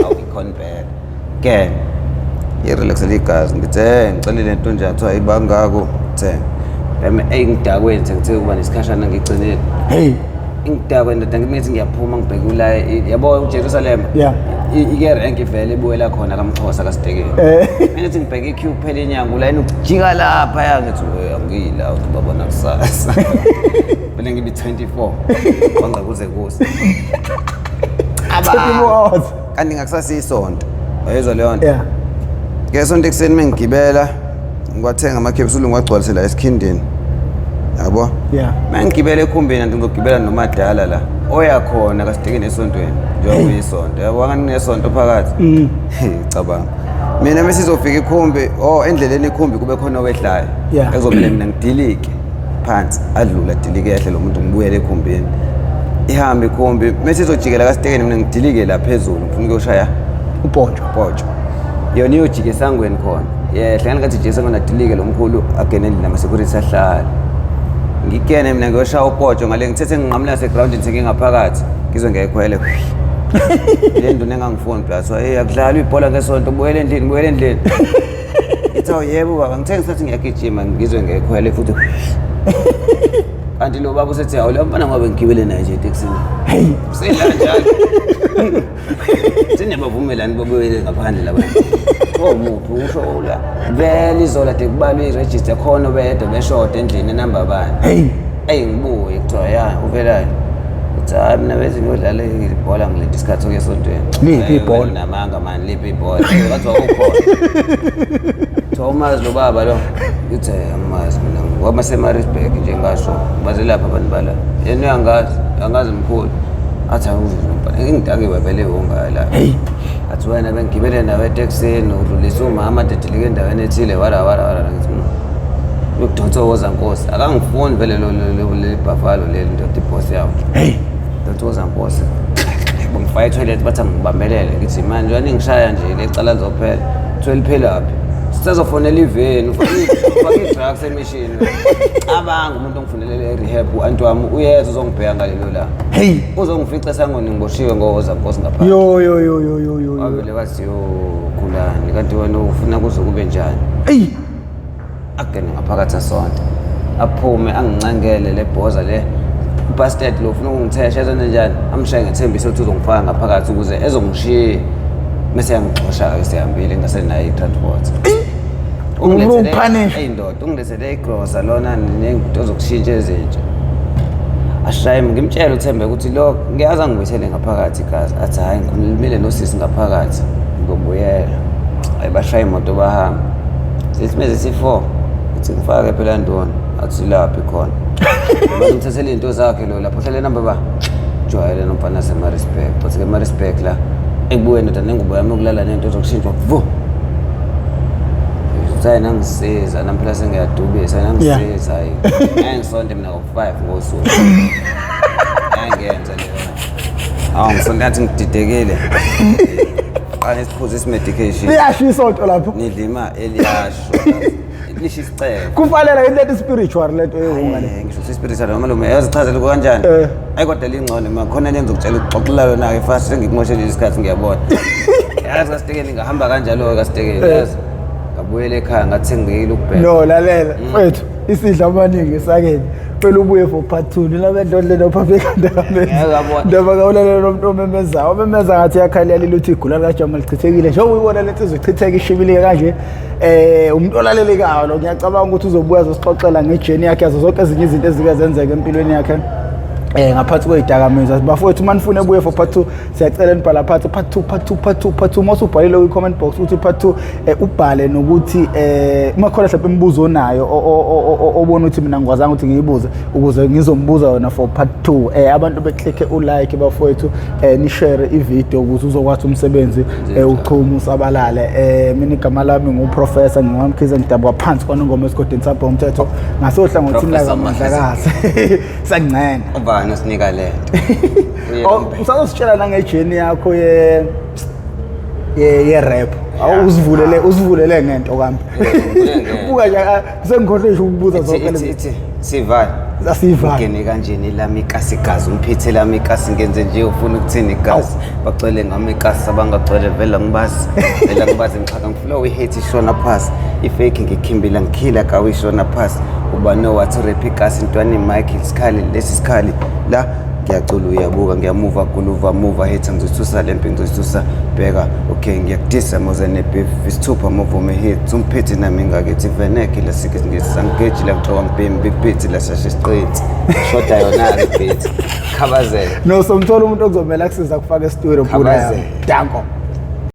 Awu, ikhona impela. Ke i-relaxele igazi, ngithi ngicela le nto nje, athiwa ibangako thenga. Eme eyi ngidakwe nje, ngithe kuba nesikhashana ngigcinile. Hey. Ngidakwe ndoda, ngithi ngiyaphuma ngibheke ula, yabo, uJerusalem. Ike rank ivele ibuyela khona kaMxhosa kaSitekeni. Mina ngithi ngibheke i-queue kuphela inyanga, ulayini ujika lapha, ya, ngithi we angiyila, uthi babona kusasa. Vele ngibe 24 kwanga kuze kuse. 24 hours. Kanti ngakusasa isonto. Wayezwa leyo nto. Yeah. Ngesonto ekuseni mengigibela ngiwathenga amakhepsuli ngiwagcwalisela esikhindini. Yabo? Yeah. Mengigibela ekhumbini anti ngizogibela nomadala la. Oya khona kasitekeni esontweni njengoba kuyisonto. Yabo angani kunesonto phakathi. Cabanga. Mina mesizofika ikhumbi, oh endleleni ikhumbi kube khona owehlayo. Yeah. Ezomele mina ngidilike phansi adlula adilike yehle lo muntu ngibuyele ekhumbini. Ihambe ikhumbi mesizojikela kasitekeni mina ngidilike la phezulu ngifuna ukuyoshaya Upontsho. potsho yona iyojika esangweni khona yehle ngani kathi ijika esangweni adilike lo mkhulu agene endlini ama-security ahlale ngikene mina ngiyoshaya upotsho ngale ngithethe nginqamula segrawundini sengingaphakathi ngizwe ngiyayikhwele le nduna engangifuni plus hey akudlalwa ibhola ngesonto buyela endlini buyela endlini ithi awu yebo baba ngithe ngisathi ngiyagijima ngizwe ngiyayikhwele futhi kanti lo baba usethi hawu lo mfana ngoba ngigibele naye nje etekisini. Hey. Sela njalo. Sinebavumelani babuyele ngaphandle laba. Oh muphi usho la. Vele izola de kubalwa iregister khona bedwa beshoda endlini enamba bani. Hey. Eyi ngibuye kuthiwa ya uvelani. Uthi hayi mina bese ngiyodlala ibhola ngiletha isikhathi sokuya esontweni. Liphi Hayi, ibhola? wena Unamanga mani liphi ibhola? Kwathiwa ukhona. Kuthiwa umazi lo baba lo. Ngithi "Eh, angimazi mina ngoba seMaritzburg nje ngasho bazelapha abantu bala. Yena uyangazi, angazi mkhulu. Athi awuzwe mfana ngingidakiwe vele wongayo la. Hey. Athi wena bengigibele nawe etekisini udlulisa umama dedilike endaweni ethile wara wara wara ngithi "Mm." Uyokudonsa woza nkosi. Akangifuni vele lo lo buffalo leli ndoda iboss yawo. Hey. Donsa woza nkosi. Bangifaka etoilet bathi angibambelele ngithi manje wena ngishaya nje lecala lizophela. Kuthiwa liphelaphi? Sisazofonela iveni ufake i-drugs emishini. Cabanga umuntu ongifunelele e-rehab u-anti wami uyeza uzongibheka ngalelo langa. Hey. Uzongifica esangweni ngiboshiwe ngowoza nkosi ngaphandle. Yo yo yo yo yo yo. Wavele wathi yo khulani kanti wena ufuna kuze kube njani? Hey. Angene ngaphakathi asonto. Aphume angincengele le bhoza le ubastard lo ufuna ukungithesha ezona njani amshaye ngethembiso ukuthi uzongifaka ngaphakathi ukuze ezongishiya mese yangixosha-ke sihambile ngingasenayo i-transport. Ukupunish. Eyi ndoda ungilethele igrosa lona nento zokushintsha ezintsha. Ashaye ngimtshele uThembe ukuthi lo ngiyazi angibuyisele ngaphakathi igazi athi hhayi ngikhulumile nosisi ngaphakathi ngizobuyela. Hayi bashaya imoto bahamba. Sithi meze si-4 ngithi ngifake phela ntoni athi laphi khona. Manje ngithathele iy'nto zakhe lo lapho uhlale namba ba jwayele nomfana waseMaritzburg. Bathi ke eMaritzburg la ekubuye ndoda nengubo yami yokulala nento zokushintshwa vu. Hayi nangisiza nami phela sengiyadubisa nangisiza hayi. Ngisonte mina ngo-5 ngosuku. Ngiyenza leyo. Awu ngisonte ngathi ngididekile. Qala isiphuzo isi-medication. Liyasho isonto lapho. Nidla ima eliyasho. Lisho isicelo. Kufanele into ethi spiritual lento yehunga le. Ngisho ukuthi spiritual noma malume yazichazela kanjani? Eh. Ayi kodwa lingcono ma khona lenza ukutshela ukuxoxela yona ke fast sengikumoshele isikhathi ngiyabona. Yazi kasitekeni ngahamba kanjalo kasitekeni yazi. Ngabuyela ekhaya ngathi sengiyekile ukubheka. No lalela mfethu isidla amaningi esakeni. Phela ubuye for part 2 nina bedlodle nophaphe ekhanda kamenzi. Ngeke ngabona. Ndaba kawulalela nomuntu omemezayo. Omemeza ngathi yakhala yalila uthi igula likaJama lichithekile. Njengoba uyibona le nsizwa ichitheka ishibilike kanje. Umuntu olalelekayo lo ngiyacabanga ukuthi uzobuya azosixoxela ngejourney yakhe yazo zonke ezinye izinto ezike zenzeka empilweni yakhe. Ngaphansi kwezidakamizwa bafowethu uma nifuna ebuye for part 2 siyacela nibhala phansi part 2 part 2 part 2 part 2 uma usubhalile kwi comment box uthi part 2 ubhale nokuthi uma khona mhlawumbe imibuzo onayo obona ukuthi mina ngikwazanga ukuthi ngiyibuze ukuze ngizombuza yona for part 2 abantu beklikhe u like bafowethu ni share i video ukuze uzokwazi umsebenzi uchume usabalale mina igama lami ngu Professor ngiwamkhize ngidabuka phansi kwanongoma esigodini sabho umthetho ngasohlangothini Professor lakaMandlakazi sangincena. Ubani osinika lento? Oh, usazositshela nangejourney yakho ye ye rap. Awuzivulele uzivulele ngento kambe. Buka nje sengikhohlwe nje ukubuza zonke lezi. Ithi sivale. Asivale. Ngene kanjeni lami ikasi igazi umphithe lami ikasi ngenze nje ufuna ukuthini igazi bagcwele ngami ikasi abangagcwele vele ngibazi vele ngibazi ngixhaka ngiflow ihate ishona phasi ifake ngikhimbila ngikhila kawe ishona phasi uba no wathi rap ikasi ntwana mic isikhali lesi sikhali la Ngiyacula uyabuka, ngiyamuva guluva muva hit, ngizothusa lempi ngizothusa bheka. Okay, ngiyakudisa moze ne-beef isithupha muvume hit umphithi nami ngakithi venekhe lasike ngisangeji la kuthiwa ngibhemi big la shashe isiqithi shoda yona-ke beat khabazela. No, somthola umuntu okuzomela akusiza kufaka e-studio, bhuda yami. Khabazela. Danko.